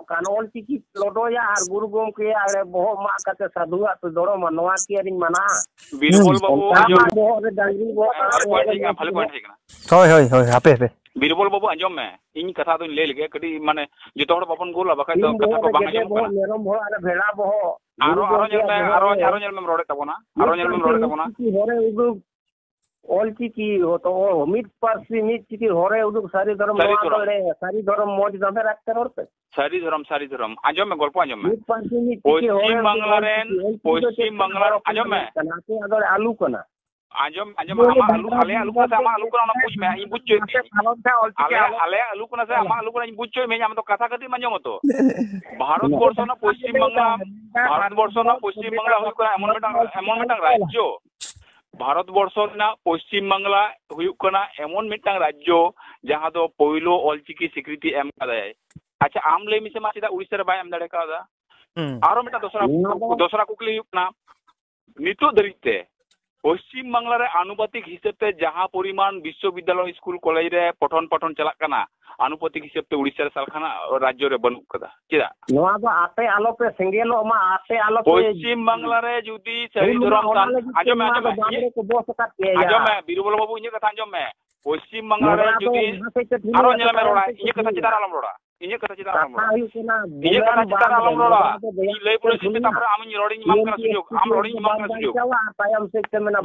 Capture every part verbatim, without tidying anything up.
ᱠᱟᱱ ᱚᱞ ᱪᱤᱠᱤ ᱞᱚᱰᱚᱭᱟ ᱟᱨ ᱜᱩᱨᱩ ᱜᱚᱢᱠᱮᱭᱟᱜ ᱨᱮ ᱵᱚᱦᱚᱜ ᱢᱟᱜ ᱠᱟᱛᱮ ᱥᱟᱹᱫᱷᱩᱣᱟᱜ ᱯᱮ ᱫᱚᱲᱚᱢᱟ, ᱱᱚᱣᱟ ᱠᱤ ᱟᱹᱞᱤᱧ ᱢᱟᱱᱟ? ᱵᱤᱨᱵᱚᱞ ᱦᱩᱸ᱾ ᱵᱟᱹᱵᱩ, ᱚᱱᱠᱟ ᱟᱸᱡᱚᱢ ᱢᱟ ᱢᱮ᱾ ᱵᱚᱦᱚᱜ ᱨᱮ ᱰᱟᱝᱨᱤ ᱵᱚᱦᱚᱜ ᱦᱮᱸ, ᱟᱨ ᱵᱷᱟᱞᱮ ᱵᱚᱦᱚᱜ ᱯᱚᱭᱮᱱᱴ ᱨᱮ ᱦᱮᱡ ᱠᱟᱱᱟ, ᱵᱷᱟᱞᱮ ᱯᱚᱭᱮᱱᱴ ᱦᱮᱡ ᱠᱟᱱᱟ᱾ ᱦᱳᱭ, ᱦᱳᱭ, ᱦᱳᱭ, ᱦᱟᱯᱮ, ᱦᱟᱯᱮ᱾ ᱵᱤᱨᱵᱚᱞ ᱵᱟᱹᱵᱩ, ᱟᱸᱡᱚᱢ ᱢᱮ, ᱤᱧ ᱠᱟᱛᱷᱟ ᱫᱚᱧ ᱞᱟᱹᱭ ᱞᱮᱜᱮ ᱠᱟᱹᱴᱤᱡ, ᱢᱟᱱᱮ, ᱡᱚᱛᱚ ᱦᱚᱲ ᱵᱟᱵᱚᱱ ᱜᱳᱞᱟ, ᱵᱟᱠᱷᱟᱡ ᱫᱚ ᱥᱤᱢ ᱠᱟᱛᱷᱟ ᱵᱚᱦᱚᱜ ᱠᱚ ᱨᱮ ᱵᱟᱝ ᱜᱮᱰᱮ ᱟᱸᱡᱚᱢᱚᱜ ᱵᱚᱦᱚᱜ, ᱠᱟᱱᱟ᱾ ᱢᱮᱨᱚᱢ ᱵᱚᱦᱚᱜ ᱟᱨ ᱵᱷᱮᱲᱟ ᱵᱚᱦᱚᱜ, ᱟᱨᱚ ᱜᱩᱨᱩ ᱧᱮᱞ ᱢᱮ, ᱜᱚᱢᱠᱮᱭᱟᱜ ᱟᱨᱚ, ᱵᱚᱦᱚᱜ ᱟᱨᱚ ᱨᱮ᱾ ᱧᱮᱞ ᱢᱮᱢ ᱨᱚᱲᱮᱫ ᱛᱟᱵᱚᱱᱟ, ᱟᱨᱚ ᱢᱤᱫ ᱧᱮᱞ ᱢᱮᱢ ᱯᱟᱹᱨᱥᱤ ᱨᱚᱲᱮᱫ ᱢᱤᱫ ᱛᱟᱵᱚᱱᱟ᱾ ᱪᱤᱠᱤ ᱦᱚᱨᱮ ᱩᱫᱩᱜ, ᱚᱞ ᱪᱤᱠᱤ ᱦᱚᱛᱚ, ᱚ, ᱢᱤᱫ ᱯᱟᱹᱨᱥᱤ ᱢᱤᱫ ᱪᱤᱠᱤ ᱦᱚᱨᱮ ᱩᱫᱩᱜ, ᱥᱟᱹᱨᱤ ᱫᱷᱚᱨᱚᱢ ᱥᱟᱹᱨᱤ ᱱᱚᱣᱟ ᱫᱚ ᱫᱷᱚᱨᱚᱢ᱾ ᱮᱲᱮ, ᱥᱟᱹᱨᱤ ᱫᱷᱚᱨᱚᱢ ᱢᱚᱡᱽ ᱜᱟᱢᱵᱷᱮ ᱨᱟᱠᱛᱮ ᱨᱚᱲ ᱯᱮ᱾ ᱥᱟᱹᱨᱤ ᱫᱷᱚᱨᱚᱢ, ᱥᱟᱹᱨᱤ ᱫᱷᱚᱨᱚᱢ᱾ ᱟᱸᱡᱚᱢ ᱢᱮ, ᱜᱚᱞᱯᱚ ᱟᱸᱡᱚᱢ ᱢᱮ᱾ ᱢᱤᱫ ᱯᱟᱹᱨᱥᱤ ᱢᱤᱫ ᱪᱤᱠᱤ ᱦᱚᱨᱮ ᱯᱚᱥᱪᱤᱢ ᱩᱫᱩᱜ, ᱵᱟᱝᱞᱟ ᱚᱞ ᱨᱮᱱ, ᱪᱤᱠᱤ, ᱚᱞ ᱪᱤᱠᱤ ᱫᱚ ᱯᱚᱥᱪᱤᱢ ᱪᱮᱫ ᱵᱟᱝᱞᱟ, ᱵᱟᱨᱚ ᱟᱸᱡᱚᱢ ᱢᱮ᱾ ᱠᱟᱱᱟ, ᱟᱯᱮ ᱟᱫᱚ ᱟᱞᱩ ᱠᱟᱱᱟ᱾ ᱟᱸᱡᱚᱢ ᱢᱮ, ᱟᱸᱡᱚᱢ ᱢᱮ, ᱟᱢᱟᱜ ᱟᱞᱩ, ᱟᱞᱮᱭᱟᱜ ᱟᱞᱩ ᱠᱟᱱᱟ ᱥᱮ ᱟᱢᱟᱜ ᱟᱞᱩ ᱠᱟᱱᱟ, ᱚᱱᱟ ᱵᱩᱡᱽ ᱢᱮ, ᱤᱧ ᱵᱩᱡᱽ ᱦᱚᱪᱚᱭᱮᱫ ᱢᱮᱭᱟ᱾ ᱟᱞᱮᱭᱟᱜ, ᱟᱞᱮᱭᱟᱜ ᱟᱞᱩ ᱠᱟᱱᱟ ᱥᱮ ᱟᱢᱟᱜ ᱟᱞᱩ ᱠᱟᱱᱟ, ᱤᱧ ᱵᱩᱡᱽ ᱦᱚᱪᱚᱭᱮᱫ ᱢᱮᱭᱟ, ᱟᱢ ᱫᱚ ᱠᱟᱛᱷᱟ ᱠᱟᱹᱴᱤᱡ ᱮᱢ ᱟᱸᱡᱚᱢᱟ ᱛᱚ᱾ ᱵᱷᱟᱨᱚᱛ ᱵᱚᱨᱥᱚ ᱨᱮᱱᱟᱜ ᱯᱚᱥᱪᱤᱢ ᱵᱟᱝᱞᱟ, ᱵᱷᱟᱨᱚᱛ ᱵᱚᱨᱥᱚ ᱨᱮᱱᱟᱜ ᱯᱚᱥᱪᱤᱢ ᱵᱟᱝᱞᱟ ᱦᱩᱭᱩᱜ ᱠᱟᱱᱟ ᱮᱢᱚᱱ ᱢᱤᱫᱴᱟᱝ, ᱮᱢᱚᱱ ᱢᱤᱫᱴᱟᱝ ᱨᱟᱡᱽᱡᱚ, ᱵᱷᱟᱨᱚᱛ ᱵᱚᱨᱥᱚ ᱨᱮᱱᱟᱜ ᱯᱚᱥᱪᱤᱢ ᱵᱟᱝᱞᱟ ᱦᱩᱭᱩᱜ ᱠᱟᱱᱟ ᱮᱢᱚᱱ ᱢᱤᱫᱴᱟᱝ ᱨᱟᱡᱽᱡᱚ ᱡᱟᱦᱟᱸ ᱫᱚ ᱯᱳᱭᱞᱳ ᱚᱞᱪᱤᱠᱤ ᱥᱤᱠᱨᱤᱛᱤ ᱮᱢ ᱠᱟᱫᱟᱭ᱾ ᱟᱪᱪᱷᱟ, ᱟᱢ ᱞᱟᱹᱭ ᱢᱮᱥᱮ ᱢᱟ, ᱪᱮᱫᱟᱜ ᱩᱲᱤᱥᱥᱟ ᱨᱮ ᱵᱟᱭ ᱮᱢ ᱫᱟᱲᱮ ᱠᱟᱣᱫᱟ? ᱦᱩᱸ᱾ ᱟᱨᱚ ᱢᱤᱫᱴᱟᱝ ᱫᱚᱥᱨᱟ, ᱱᱚᱣᱟ ᱫᱚ ᱫᱚᱥᱨᱟ ᱠᱩᱠᱞᱤ ᱦᱩᱭᱩᱜ ᱠᱟᱱᱟ, ᱱᱤᱛᱚᱜ ᱫᱷᱟᱹᱨᱤᱡ ᱛᱮ ᱯᱚᱥᱪᱤᱢ ᱵᱟᱝᱞᱟ ᱨᱮ ᱟᱱᱩᱯᱟᱛᱤᱠ ᱦᱤᱥᱟᱹᱵ ᱛᱮ ᱡᱟᱦᱟᱸ ᱯᱚᱨᱤᱢᱟᱱ ᱵᱤᱥᱥᱚᱵᱤᱫᱽᱫᱟᱞᱚᱭ, ᱥᱠᱩᱞ, ᱠᱚᱞᱮᱡᱽ ᱨᱮ ᱯᱚᱴᱷᱚᱱ ᱯᱟᱴᱷᱚᱱ ᱪᱟᱞᱟᱜ ᱠᱟᱱᱟ, ᱟᱱᱩᱯᱟᱛᱤᱠ ᱦᱤᱥᱟᱹᱵ ᱛᱮ ᱩᱲᱤᱥᱥᱟ ᱨᱮ ᱥᱟᱞᱠᱷᱟᱱᱟ ᱨᱟᱡᱽᱡᱚ ᱨᱮ ᱵᱟᱹᱱᱩᱜ ᱠᱟᱫᱟ᱾ ᱪᱮᱫᱟᱜ? ᱱᱚᱣᱟ ᱫᱚ ᱟᱯᱮ ᱟᱞᱚᱯᱮ ᱥᱮᱸᱜᱮᱞᱚᱜ ᱢᱟ, ᱟᱯᱮ ᱟᱞᱚᱯᱮ ᱯᱚᱥᱪᱤᱢ ᱵᱟᱝᱞᱟ ᱨᱮ ᱡᱩᱫᱤ ᱥᱟᱹᱨᱤ ᱦᱩᱞ ᱢᱟ ᱫᱷᱚᱨᱚᱢ ᱚᱱᱟ ᱠᱟᱱ, ᱞᱟᱹᱜᱤᱫ ᱛᱮ ᱟᱸᱡᱚᱢ ᱢᱮ, ᱱᱚᱣᱟ ᱟᱸᱡᱚᱢ ᱫᱚ ᱢᱮ, ᱵᱟᱝ ᱤᱧᱟᱹᱜ, ᱨᱮᱠᱚ ᱵᱚᱥ ᱟᱠᱟᱫ ᱯᱮᱭᱟ ᱭᱟ᱾ ᱟᱸᱡᱚᱢ ᱢᱮ, ᱵᱤᱨᱵᱚᱞ ᱵᱟᱹᱵᱩ, ᱤᱧᱟᱹᱜ ᱠᱟᱛᱷᱟ ᱟᱸᱡᱚᱢ ᱢᱮ᱾ ᱯᱚᱥᱪᱤᱢ ᱵᱟᱝᱞᱟ ᱨᱮ ᱱᱚᱣᱟ ᱫᱚ ᱡᱩᱫᱤ, ᱡᱟᱦᱟᱸ ᱥᱮᱫ ᱛᱮ ᱴᱷᱤᱠ ᱟᱨᱚ ᱧᱮᱞ ᱢᱮ, ᱨᱚᱲᱟ, ᱤᱧᱟᱹᱜ ᱠᱟᱛᱷᱟ ᱪᱮᱫᱟᱜ ᱟᱞᱚᱢ ᱨᱚᱲᱟ? ᱤᱧᱟᱹᱜ ᱠᱟᱛᱷᱟ ᱪᱮᱫᱟᱜ ᱟᱞᱚᱢ ᱠᱟᱛᱷᱟ ᱨᱚᱲᱟ? ᱦᱩᱭᱩᱜ ᱠᱟᱱᱟ, ᱤᱧᱟᱹᱜ ᱠᱟᱛᱷᱟ ᱵᱚᱭᱟᱢ ᱪᱮᱛᱟᱱ ᱨᱮ ᱵᱟᱝ ᱟᱞᱚᱢ ᱨᱮ, ᱨᱚᱲᱟ᱾ ᱱᱚᱣᱟ ᱫᱚ ᱵᱚᱭᱟᱢ ᱤᱧ ᱞᱟᱹᱭ ᱯᱩᱨᱟᱹᱣ ᱦᱚᱪᱚᱧ ᱢᱮ, ᱛᱟᱯᱚᱨᱮ ᱟᱢᱤᱧ ᱨᱚᱲᱤᱧ ᱮᱢᱟᱢ ᱠᱟᱱᱟ ᱥᱩᱡᱳᱜᱽ᱾ ᱟᱢ ᱨᱚᱲᱤᱧ ᱮᱢᱟᱢ ᱠᱟᱱᱟ ᱥᱩᱡᱳᱜᱽ᱾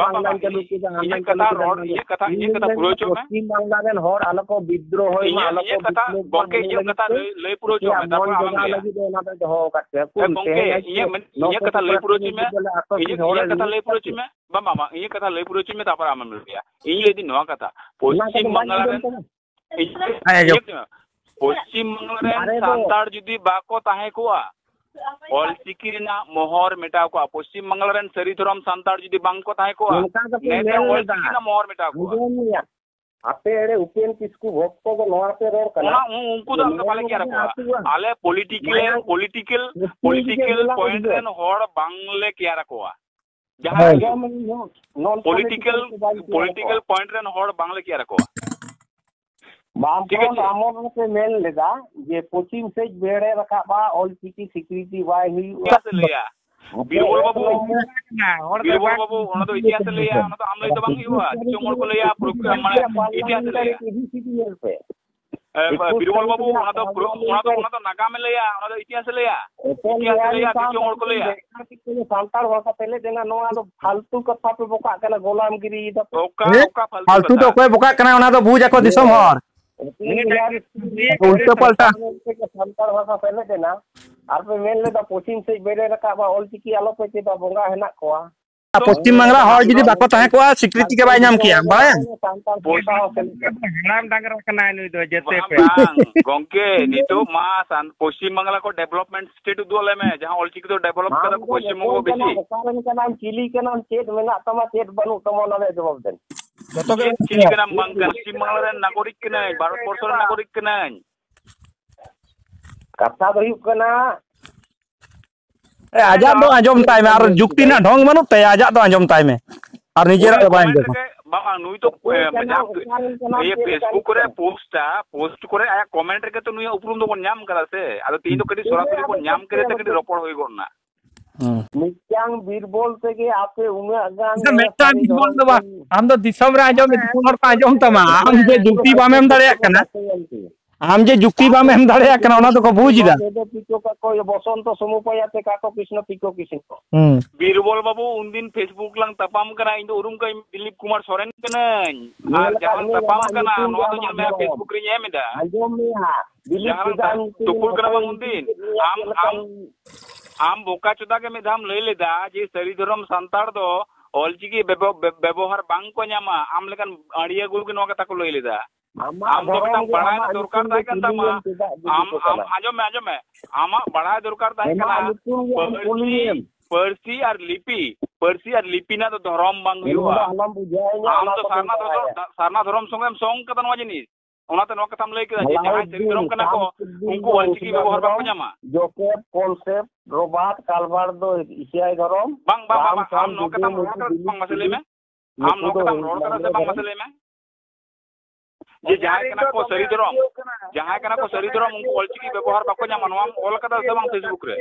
ᱵᱟᱝ, ᱵᱟᱝ, ᱵᱟᱝ, ᱤᱧ, ᱤᱧᱟᱹᱜ ᱠᱟᱛᱷᱟ ᱨᱚᱲ, ᱤᱧᱟᱹᱜ ᱠᱟᱛᱷᱟ, ᱤᱧᱟᱹᱜ ᱠᱟᱛᱷᱟ ᱯᱩᱨᱟᱹᱣ ᱦᱚᱪᱚ ᱢᱮ᱾ ᱯᱚᱥᱪᱤᱢ ᱵᱟᱝᱞᱟ ᱨᱮᱱ ᱦᱚᱲ ᱟᱞᱚ ᱠᱚ ᱵᱤᱫᱽᱫᱨᱳᱦᱚᱭ ᱢᱟ, ᱤᱧᱟᱹᱜ, ᱟᱞᱚ ᱠᱚ ᱤᱧᱟᱹᱜ ᱠᱟᱛᱷᱟ, ᱵᱤᱯᱞᱚᱵ ᱢᱟ, ᱜᱚᱢᱠᱮ, ᱚᱱᱟ ᱤᱧᱟᱹᱜ ᱞᱟᱹᱜᱤᱫ ᱠᱟᱛᱷᱟ ᱛᱮ ᱞᱟᱹᱭ, ᱞᱟᱹᱭ ᱯᱩᱨᱟᱹᱣ ᱦᱚᱪᱚ ᱢᱮ, ᱟᱠᱚᱣᱟᱜ ᱛᱟᱯᱚᱨ ᱢᱚᱱ ᱟᱢᱮᱢ ᱡᱚᱜᱟᱣ ᱞᱟᱹᱭᱟ᱾ ᱞᱟᱹᱜᱤᱫ ᱚᱱᱟ ᱫᱚ ᱫᱚᱦᱚ ᱟᱠᱟᱫ ᱯᱮᱭᱟ᱾ ᱮ, ᱩᱠᱩᱨ ᱜᱚᱢᱠᱮ, ᱛᱮᱦᱮᱧ ᱟᱡ ᱤᱧᱟᱹᱜ ᱢᱮᱱ-, ᱱᱚᱣᱟ ᱤᱧᱟᱹᱜ ᱠᱚ ᱠᱟᱛᱷᱟ ᱞᱟᱹᱭ ᱯᱩᱨᱟᱹᱣ ᱦᱚᱪᱚᱧ ᱢᱮ᱾ ᱵᱚᱞᱮ ᱟᱠᱚ ᱠᱤ ᱤᱧᱟᱹᱜ, ᱦᱚᱲ ᱤᱧᱟᱹᱜ ᱠᱟᱛᱷᱟ ᱞᱟᱹᱭ ᱯᱩᱨᱟᱹᱣ ᱦᱚᱪᱚᱧ ᱢᱮ᱾ ᱵᱟᱝ, ᱵᱟᱝ, ᱵᱟᱝ, ᱤᱧᱟᱹᱜ ᱠᱟᱛᱷᱟ ᱞᱟᱹᱭ ᱯᱩᱨᱟᱹᱣ ᱦᱚᱪᱚᱧ ᱢᱮ, ᱛᱟᱯᱚᱨ ᱟᱢᱮᱢ ᱞᱟᱹᱭᱟ᱾ ᱤᱧ ᱞᱟᱹᱭ ᱫᱟᱹᱧ ᱱᱚᱣᱟ ᱠᱟᱛᱷᱟ, ᱚᱱᱟ ᱯᱚᱥᱪᱤᱢ ᱠᱟᱛᱷᱟ ᱵᱟᱝ ᱵᱟᱝᱞᱟ ᱟᱸᱡᱚᱢ ᱨᱮᱱ ᱛᱟᱢᱟ᱾ ᱤᱧ, ᱦᱮᱸ, ᱟᱸᱡᱚᱢ᱾ ᱤᱧ ᱧᱮᱞ ᱢᱮ, ᱯᱚᱥᱪᱤᱢ ᱵᱟᱝᱞᱟ ᱨᱮᱱ ᱟᱨᱮ ᱫᱚ ᱥᱟᱱᱛᱟᱲ ᱡᱩᱫᱤ ᱵᱟᱠᱚ ᱛᱟᱦᱮᱸ ᱠᱚᱜᱼᱟ, ᱚᱞᱪᱤᱠᱤ ᱨᱮᱱᱟᱜ ᱢᱚᱦᱚᱨ ᱢᱮᱴᱟᱣ ᱠᱚᱜᱼᱟ᱾ ᱯᱚᱥᱪᱤᱢ ᱵᱟᱝᱞᱟ ᱨᱮᱱ ᱥᱟᱹᱨᱤ ᱫᱷᱚᱨᱚᱢ ᱥᱟᱱᱛᱟᱲ ᱡᱩᱫᱤ ᱵᱟᱝ ᱠᱚ ᱛᱟᱦᱮᱸ ᱠᱚᱜᱼᱟ, ᱚᱱᱠᱟ ᱜᱮᱯᱮ ᱱᱮᱛᱮ ᱢᱮᱱ ᱞᱮᱫᱟ᱾ ᱚᱞᱪᱤᱠᱤ ᱨᱮᱱᱟᱜ ᱢᱚᱦᱚᱨ ᱢᱮᱴᱟᱣ ᱠᱚᱜᱼᱟ᱾ ᱟᱸᱡᱚᱢ ᱢᱮᱭᱟ, ᱟᱯᱮ ᱮᱲᱮ ᱩᱯᱮᱱ ᱠᱤᱥᱠᱩ ᱵᱷᱚᱠᱛᱚ ᱫᱚ ᱱᱚᱣᱟ ᱯᱮ ᱨᱚᱲ ᱠᱟᱱᱟ᱾ ᱚᱱᱟ ᱩᱱ-, ᱩᱱᱠᱩ ᱫᱚ ᱡᱮ ᱟᱞᱮ ᱫᱚ ᱵᱟᱞᱮ ᱱᱚᱣᱟ ᱠᱮᱭᱟᱨ ᱟᱠᱚᱣᱟ᱾ ᱟᱹᱛᱩ ᱵᱟᱝ᱾ ᱟᱞᱮ ᱯᱚᱞᱤᱴᱤᱠᱮᱞ, ᱢᱟᱭᱟᱝ ᱯᱚᱞᱤᱴᱤᱠᱮᱞ, ᱢᱩᱥᱞᱤᱢ ᱯᱚᱞᱤᱴᱤᱠᱮᱞ ᱜᱮ ᱯᱚᱭᱮᱱᱴ ᱵᱚᱞᱟ ᱨᱮᱱ ᱦᱚᱲ ᱵᱟᱝᱞᱮ ᱠᱮᱭᱟᱨ ᱟᱠᱚᱣᱟ᱾ ᱡᱟᱦᱟᱸᱭ ᱦᱳᱭ᱾ ᱟᱸᱡᱚᱢ ᱢᱮ, ᱱᱚᱱ ᱯᱚᱞᱤᱴᱤᱠᱮᱞ, ᱯᱚᱞᱤᱴᱤᱠᱮᱞ ᱫᱚ ᱵᱟᱝ ᱠᱮᱭᱟᱨ ᱯᱚᱞᱤᱴᱤᱠᱮᱞ ᱟᱠᱚᱣᱟ᱾ ᱯᱚᱭᱮᱱᱴ ᱨᱮᱱ ᱦᱚᱲ ᱵᱟᱝᱞᱮ ᱠᱮᱭᱟᱨ ᱟᱠᱚᱣᱟ᱾ ᱵᱟᱢᱯᱷᱨᱚᱱᱴ ᱴᱷᱤᱠ ᱟᱪᱷᱮ᱾ ᱟᱢᱚᱞ ᱨᱮᱯᱮ ᱢᱮᱱ ᱞᱮᱫᱟ ᱡᱮ ᱯᱚᱪᱷᱤᱢ ᱥᱮᱫ ᱵᱮᱲᱮ ᱨᱟᱠᱟᱵᱼᱟ, ᱚᱞᱪᱤᱠᱤ ᱥᱤᱠᱨᱤᱛᱤ ᱵᱟᱭ ᱦᱩᱭᱩᱜᱼᱟ᱾ ᱪᱮᱫᱟᱜ ᱥᱮ ᱞᱟᱹᱭᱟ? ᱵᱤᱨᱵᱚᱞ ᱵᱟᱹᱵᱩ, ᱦᱚᱲ ᱫᱚ ᱵᱤᱨᱵᱚᱞ ᱵᱟᱝ ᱵᱟᱹᱵᱩ, ᱚᱱᱟ ᱫᱚ ᱤᱛᱤᱦᱟᱥ ᱮ ᱞᱟᱹᱭᱟ, ᱚᱱᱟ ᱫᱚ ᱟᱢ ᱞᱟᱹᱭ ᱫᱚ ᱵᱟᱝ ᱦᱩᱭᱩᱜᱼᱟ᱾ ᱫᱤᱥᱚᱢ ᱦᱚᱲ ᱠᱚ ᱞᱟᱹᱭᱟ, ᱯᱨᱚᱠ-, ᱢᱟᱱᱮ ᱤᱛᱤᱦᱟᱥ ᱮ ᱞᱟᱹᱭᱟ᱾ ᱮ, ᱵᱤᱨᱵᱚᱞ ᱵᱟᱹᱵᱩ, ᱚᱱᱟ ᱫᱚ ᱯᱨᱚ-, ᱚᱱᱟ ᱫᱚ, ᱚᱱᱟ ᱫᱚ ᱱᱟᱜᱟᱢ ᱮ ᱞᱟᱹᱭᱟ, ᱚᱱᱟ ᱫᱚ ᱤᱛᱤᱦᱟᱥ ᱮ ᱞᱟᱹᱭᱟ᱾ ᱤᱛᱤᱦᱟᱥ ᱮ ᱞᱟᱹᱭᱟ, ᱫᱤᱥᱚᱢ ᱦᱚᱲ ᱠᱚ ᱞᱟᱹᱭᱟ᱾ ᱥᱟᱱᱛᱟᱲ ᱵᱷᱟᱥᱟ ᱛᱮ ᱞᱟᱹᱭ ᱮᱱᱟ, ᱱᱚᱣᱟ ᱫᱚ ᱯᱷᱟᱞᱛᱩ ᱠᱟᱛᱷᱟ ᱯᱮ ᱵᱚᱠᱟᱜ ᱠᱟᱱᱟ, ᱜᱳᱞᱟᱢᱜᱤᱨᱤ ᱫᱚ᱾ ᱚᱠᱟ, ᱦᱮᱸ? ᱚᱠᱟ ᱯᱷᱟᱞᱛᱩ ᱯᱷᱟᱞᱛᱩ ᱫᱚ ᱠᱟᱛᱷᱟ? ᱚᱠᱚᱭ ᱵᱚᱠᱟᱜ ᱠᱟᱱᱟ, ᱚᱱᱟ ᱫᱚ ᱵᱩᱡᱽ ᱟᱠᱚ ᱫᱤᱥᱚᱢ ᱦᱚᱲ᱾ ᱩᱞᱴᱟᱹ ᱯᱟᱞᱴᱟ᱾ ᱥᱟᱱᱛᱟᱲ ᱵᱷᱟᱥᱟ ᱥᱮᱞᱮᱫ ᱮᱱᱟ, ᱟᱨ ᱯᱮ ᱢᱮᱱ ᱞᱮᱫᱟ ᱯᱚᱪᱷᱤᱢ ᱥᱮᱫ ᱵᱮᱨᱮᱫ ᱨᱟᱠᱟᱵᱼᱟ, ᱚᱞᱪᱤᱠᱤ ᱟᱞᱚ ᱯᱮ ᱪᱮᱫᱟ, ᱵᱚᱸᱜᱟ ᱦᱮᱱᱟᱜ ᱠᱚᱣᱟ᱾ ᱯᱚᱥᱪᱤᱢ ᱵᱟᱝᱞᱟ ᱦᱚᱲ ᱡᱩᱫᱤ ᱵᱟᱠᱚ ᱛᱟᱦᱮᱸ ᱠᱚᱜᱼᱟ, ᱥᱤᱠᱨᱤᱛᱤ ᱜᱮ ᱵᱟᱭ ᱧᱟᱢ ᱠᱮᱭᱟ, ᱵᱟᱲᱟᱭᱟᱢ? ᱥᱟᱱᱛᱟᱲ ᱵᱷᱟᱥᱟ ᱦᱚᱸ ᱥᱮᱞᱮᱫ ᱮᱱᱟ᱾ ᱦᱟᱲᱟᱢ ᱰᱟᱝᱨᱟ ᱠᱟᱱᱟᱭ ᱱᱩᱭ ᱫᱚ, ᱡᱮᱛᱮ ᱵᱟᱝ, ᱯᱮ᱾ ᱵᱟᱝ, ᱜᱚᱝᱠᱮ, ᱱᱤᱛᱚᱜ ᱢᱟ ᱥᱟᱱ-, ᱯᱚᱥᱪᱤᱢ ᱵᱟᱝᱞᱟ ᱠᱚ development state ᱩᱫᱩᱜ ᱟᱞᱮ ᱢᱮ, ᱡᱟᱦᱟᱸ ᱚᱞᱪᱤᱠᱤ ᱫᱚ develop ᱟᱢ ᱠᱟᱫᱟ ᱠᱚ ᱫᱚ ᱯᱚᱥᱪᱤᱢ ᱵᱚᱝᱜᱚ ᱚᱠᱚᱭ ᱠᱟᱱᱟᱢ, ᱵᱮᱥᱤ᱾ ᱚᱠᱟᱨᱮᱱ ᱠᱟᱱᱟᱢ, ᱪᱤᱞᱤ ᱠᱟᱱᱟᱢ, ᱪᱮᱫ ᱢᱮᱱᱟᱜ ᱛᱟᱢᱟ, ᱪᱮᱫ ᱵᱟᱹᱱᱩᱜ ᱛᱟᱢᱟ, ᱚᱱᱟ ᱨᱮᱭᱟᱜ ᱡᱚᱵᱟᱵ ᱫᱮᱱ᱾ ᱡᱚᱛᱚ ᱜᱮ ᱪᱮᱫ ᱪᱤᱞᱤ ᱠᱟᱱᱟᱢ ᱵᱟᱝ ᱠᱟᱱᱟ? ᱯᱚᱥᱪᱤᱢ ᱵᱟᱝᱞᱟ ᱨᱮᱱ ᱱᱟᱜᱚᱨᱤᱠ ᱠᱟᱹᱱᱟᱹᱧ, ᱵᱷᱟᱨᱚᱛ ᱵᱚᱨᱥᱚ ᱨᱮᱱ ᱱᱟᱜᱚᱨᱤᱠ ᱠᱟᱹᱱᱟᱹᱧ᱾ ᱠᱟᱛᱷᱟ ᱫᱚ ᱦᱩᱭᱩᱜ ᱠᱟᱱᱟ, ᱮ, ᱟᱡᱟᱜ ᱫᱚ ᱟᱸᱡᱚᱢ ᱛᱟᱭ ᱢᱮ, ᱟᱨ ᱡᱩᱠᱛᱤ ᱨᱮᱱᱟᱜ ᱰᱷᱚᱝ ᱵᱟᱹᱱᱩᱜ ᱛᱟᱭᱟ, ᱟᱡᱟᱜ ᱫᱚ ᱟᱸᱡᱚᱢ ᱛᱟᱭ ᱢᱮ, ᱟᱨ ᱱᱤᱡᱮᱨᱟᱜ ᱩᱱᱤ ᱫᱚ ᱵᱟᱭ comment ᱟᱸᱡᱚᱢᱟ᱾ ᱨᱮᱜᱮ, ᱵᱟᱝ, ᱵᱟᱝ, ᱱᱩᱭ ᱫᱚ, ᱚᱠᱚᱭ ᱮ, ᱠᱟᱱᱟ, ᱡᱟᱦᱟᱸ, ᱚᱠᱟᱨᱮᱱ ᱠᱟᱱᱟ, ᱤᱭᱟᱹ, ᱪᱮᱫ ᱞᱮᱠᱟᱱ Facebook ᱠᱚᱨᱮ ᱠᱟᱱᱟ? Post ᱟ, post ᱠᱚᱨᱮ ᱟᱭᱟᱜ comment ᱨᱮᱜᱮ ᱛᱚ ᱱᱩᱭᱟᱜ ᱩᱯᱨᱩᱢ ᱫᱚᱵᱚᱱ ᱧᱟᱢ ᱠᱟᱫᱟ ᱥᱮ᱾ ᱟᱫᱚ ᱛᱮᱦᱮᱧ ᱫᱚ ᱠᱟᱹᱴᱤᱡ ᱥᱚᱨᱟᱥᱚᱨᱤ ᱵᱚᱱ ᱧᱟᱢ ᱠᱮᱫᱟ ᱛᱮ ᱠᱟᱹᱴᱤᱡ ᱨᱚᱯᱚᱲ ᱦᱩᱭ ᱜᱚᱫ ᱮᱱᱟ᱾ ᱦᱩᱸ᱾ ᱢᱤᱫᱴᱟᱝ ᱵᱤᱨᱵᱚᱞ ᱛᱮᱜᱮ ᱟᱯᱮ ᱩᱱᱟᱹᱜ ᱜᱟᱱ ᱟᱫᱚ ᱢᱤᱫᱴᱟᱝ ᱥᱟᱹᱨᱤ ᱵᱤᱨᱵᱚᱞ ᱫᱷᱚᱨᱚᱢ ᱫᱚ ᱵᱟᱝ, ᱨᱮᱱ ᱟᱢ ᱫᱚ ᱫᱤᱥᱚᱢ ᱨᱮ ᱟᱸᱡᱚᱢ ᱢᱮ, ᱫᱤᱥᱚᱢ ᱦᱚᱲ ᱠᱚ ᱟᱸᱡᱚᱢ ᱛᱟᱢᱟ, ᱟᱢ ᱡᱮ ᱡᱩᱠᱛᱤ ᱵᱟᱢ ᱮᱢ ᱫᱟᱲᱮᱭᱟᱜ ᱠᱟᱱᱟ᱾ ᱟᱢ ᱡᱮ ᱡᱩᱠᱛᱤ ᱵᱟᱢ ᱮᱢ ᱫᱟᱲᱮᱭᱟᱜ ᱠᱟᱱᱟ, ᱚᱱᱟ ᱫᱚᱠᱚ ᱵᱩᱡᱽ ᱮᱫᱟ᱾ ᱵᱚᱥᱚᱱᱛᱚ ᱥᱚᱢᱩᱯᱟᱭᱟᱛᱮ ᱠᱟᱠᱚ ᱠᱨᱤᱥᱱᱚ ᱯᱤᱠᱚ ᱠᱤᱥᱤᱱ ᱠᱚ᱾ ᱦᱩᱸ᱾ ᱵᱤᱨᱵᱚᱞ ᱵᱟᱹᱵᱩ, ᱩᱱᱫᱤᱱ Facebook ᱞᱟᱝ ᱛᱟᱯᱟᱢ ᱠᱟᱱᱟ, ᱤᱧ ᱫᱚ ᱩᱨᱩᱢ ᱠᱟᱹᱧ ᱫᱤᱞᱤᱯ ᱠᱩᱢᱟᱨ ᱥᱚᱨᱮᱱ ᱠᱟᱹᱱᱟᱹᱧ᱾ ᱧᱮᱞ ᱟᱨ ᱟᱠᱟᱫ ᱡᱟᱦᱟᱸ ᱞᱟᱝ ᱢᱤᱭᱟᱹᱧ, ᱛᱟᱯᱟᱢ ᱟᱢᱟᱜ ᱠᱟᱱᱟ, ᱧᱩᱛᱩᱢ ᱫᱚ ᱱᱚᱣᱟ ᱫᱚ ᱟᱢᱟᱜ ᱧᱮᱞ ᱢᱮ, ᱦᱟᱸᱜ ᱫᱷᱚᱨᱚᱢ᱾ Facebook ᱨᱤᱧ ᱮᱢ ᱮᱫᱟ᱾ ᱟᱸᱡᱚᱢ ᱢᱮ ᱦᱟᱸᱜ, ᱫᱤᱞᱤᱯ ᱡᱟᱦᱟᱸ ᱞᱟᱝ ᱠᱮᱫᱟᱧ ᱛᱩᱯᱩᱞ ᱠᱟᱱᱟ ᱵᱟᱝ ᱩᱱᱫᱤᱱ, ᱟᱢ, ᱟᱢ, ᱟᱢ ᱵᱚᱠᱟ ᱪᱳᱫᱟ ᱜᱮ ᱢᱤᱫ ᱫᱷᱟᱣ ᱮᱢ ᱞᱟᱹᱭ ᱞᱮᱫᱟ ᱡᱮ ᱥᱟᱹᱨᱤ ᱫᱷᱚᱨᱚᱢ ᱥᱟᱱᱛᱟᱲ ᱫᱚ ᱚᱞᱪᱤᱠᱤ ᱵᱮᱵᱚ-, ᱵᱮ-, ᱵᱮᱵᱚᱦᱟᱨ ᱵᱟᱝ ᱠᱚ ᱧᱟᱢᱟ᱾ ᱟᱢ ᱞᱮᱠᱟᱱ ᱟᱹᱲᱤᱭᱟᱹ ᱜᱩᱨ ᱜᱮ ᱱᱚᱣᱟ ᱠᱟᱛᱷᱟ ᱠᱚ ᱞᱟᱹᱭ ᱞᱮᱫᱟ᱾ ᱟᱢᱟᱜ ᱟᱢ ᱫᱚ ᱫᱷᱚᱨᱚᱢ ᱢᱤᱫᱴᱟᱝ ᱜᱮ ᱵᱟᱲᱟᱭ ᱟᱢᱟᱜ ᱫᱚᱨᱠᱟᱨ ᱧᱩᱛᱩᱢ ᱛᱟᱦᱮᱸ ᱜᱮ ᱠᱟᱱ ᱛᱟᱢᱟ᱾ ᱠᱩᱞᱤᱭᱮᱢ ᱪᱮᱫᱟᱜ ᱡᱩᱫᱤ ᱟᱢ, ᱠᱚ ᱟᱢ ᱠᱟᱱᱟ? ᱟᱸᱡᱚᱢ ᱢᱮ, ᱟᱸᱡᱚᱢ ᱢᱮ᱾ ᱟᱢᱟᱜ ᱵᱟᱲᱟᱭ ᱫᱚᱨᱠᱟᱨ ᱛᱟᱦᱮᱸ ᱟᱢᱟᱜ ᱠᱟᱱᱟ᱾ ᱧᱩᱛᱩᱢ ᱜᱮ ᱯᱟᱹᱨᱥᱤ, ᱠᱩᱞᱤᱭᱮᱢ᱾ ᱯᱟᱹᱨᱥᱤ ᱟᱨ ᱞᱤᱯᱤ, ᱯᱟᱹᱨᱥᱤ ᱟᱨ ᱞᱤᱯᱤ ᱨᱮᱱᱟᱜ ᱫᱚ ᱫᱷᱚᱨᱚᱢ ᱵᱟᱝ ᱚᱱᱟ ᱫᱚ ᱦᱩᱭᱩᱜᱼᱟ᱾ ᱟᱞᱚᱢ ᱵᱩᱡᱷᱟᱹᱣᱤᱧᱟ, ᱟᱢ ᱚᱱᱟ ᱫᱚ ᱠᱚᱫᱚᱧ ᱥᱟᱨᱱᱟ ᱫᱷᱚᱨᱚᱢ, ᱵᱟᱲᱟᱭᱟ᱾ ᱥᱟᱨᱱᱟ ᱫᱷᱚᱨᱚᱢ ᱥᱚᱸᱜᱮᱢ ᱥᱚᱝ ᱠᱟᱫᱟ ᱱᱚᱣᱟ ᱡᱤᱱᱤᱥ᱾ ᱚᱱᱟᱛᱮ ᱱᱚᱣᱟ ᱠᱟᱛᱷᱟᱢ ᱞᱟᱹᱭ ᱠᱮᱫᱟ ᱡᱮ ᱡᱟᱦᱟᱸᱭ ᱥᱟᱹᱨᱤ ᱟᱞᱟᱩᱫᱫᱤᱱ, ᱫᱷᱚᱨᱚᱢ ᱠᱟᱱᱟ ᱠᱚ, ᱥᱟᱢᱥᱩᱫᱫᱤᱱ ᱩᱱᱠᱩ ᱫᱚ ᱚᱞᱪᱤᱠᱤ ᱩᱥᱢᱟᱱ ᱵᱮᱵᱚᱦᱟᱨ ᱵᱟᱠᱚ ᱫᱷᱚᱨᱚᱢ, ᱧᱟᱢᱟ᱾ ᱡᱳᱥᱮᱯᱷ, ᱠᱚᱱᱥᱮᱯᱴ, ᱨᱚᱵᱟᱨᱴ, ᱠᱟᱞᱵᱟᱨᱴ ᱫᱚ ᱮᱥᱤᱭᱟᱭ ᱫᱷᱚᱨᱚᱢ, ᱵᱟᱝ, ᱵᱟᱝ, ᱵᱟᱝ, ᱵᱟᱝ᱾ ᱨᱟᱢ, ᱟᱢ ᱥᱟᱢ, ᱱᱚᱣᱟ ᱠᱟᱛᱷᱟᱢ ᱡᱩᱫᱟᱹ ᱨᱚᱲ ᱠᱟᱫᱟ ᱢᱩᱨᱛᱤ ᱥᱮ ᱵᱟᱝ, ᱢᱟᱥᱮ ᱞᱟᱹᱭ ᱢᱮ᱾ ᱟᱢ ᱱᱩᱠᱩ ᱱᱚᱣᱟ ᱫᱚ ᱠᱟᱛᱷᱟᱢ ᱨᱚᱲ ᱠᱟᱫᱟ ᱥᱮ ᱵᱟᱝ, ᱢᱟᱥᱮ ᱞᱟᱹᱭ ᱢᱮ᱾ ᱡᱮ ᱡᱟᱦᱟᱸᱭ ᱠᱟᱱᱟ ᱠᱚ ᱥᱟᱹᱨᱤ ᱫᱷᱚᱨᱚᱢ, ᱡᱟᱦᱟᱸᱭ ᱠᱟᱱᱟ ᱠᱚ ᱥᱟᱹᱨᱤ ᱫᱷᱚᱨᱚᱢ, ᱩᱱᱠᱩ ᱚᱞᱪᱤᱠᱤ ᱵᱮᱵᱚᱦᱟᱨ ᱵᱟᱠᱚ ᱧᱟᱢᱟ, ᱱᱚᱣᱟᱢ ᱚᱞ ᱠᱟᱫᱟ ᱥᱮ ᱵᱟᱝ Facebook ᱨᱮ?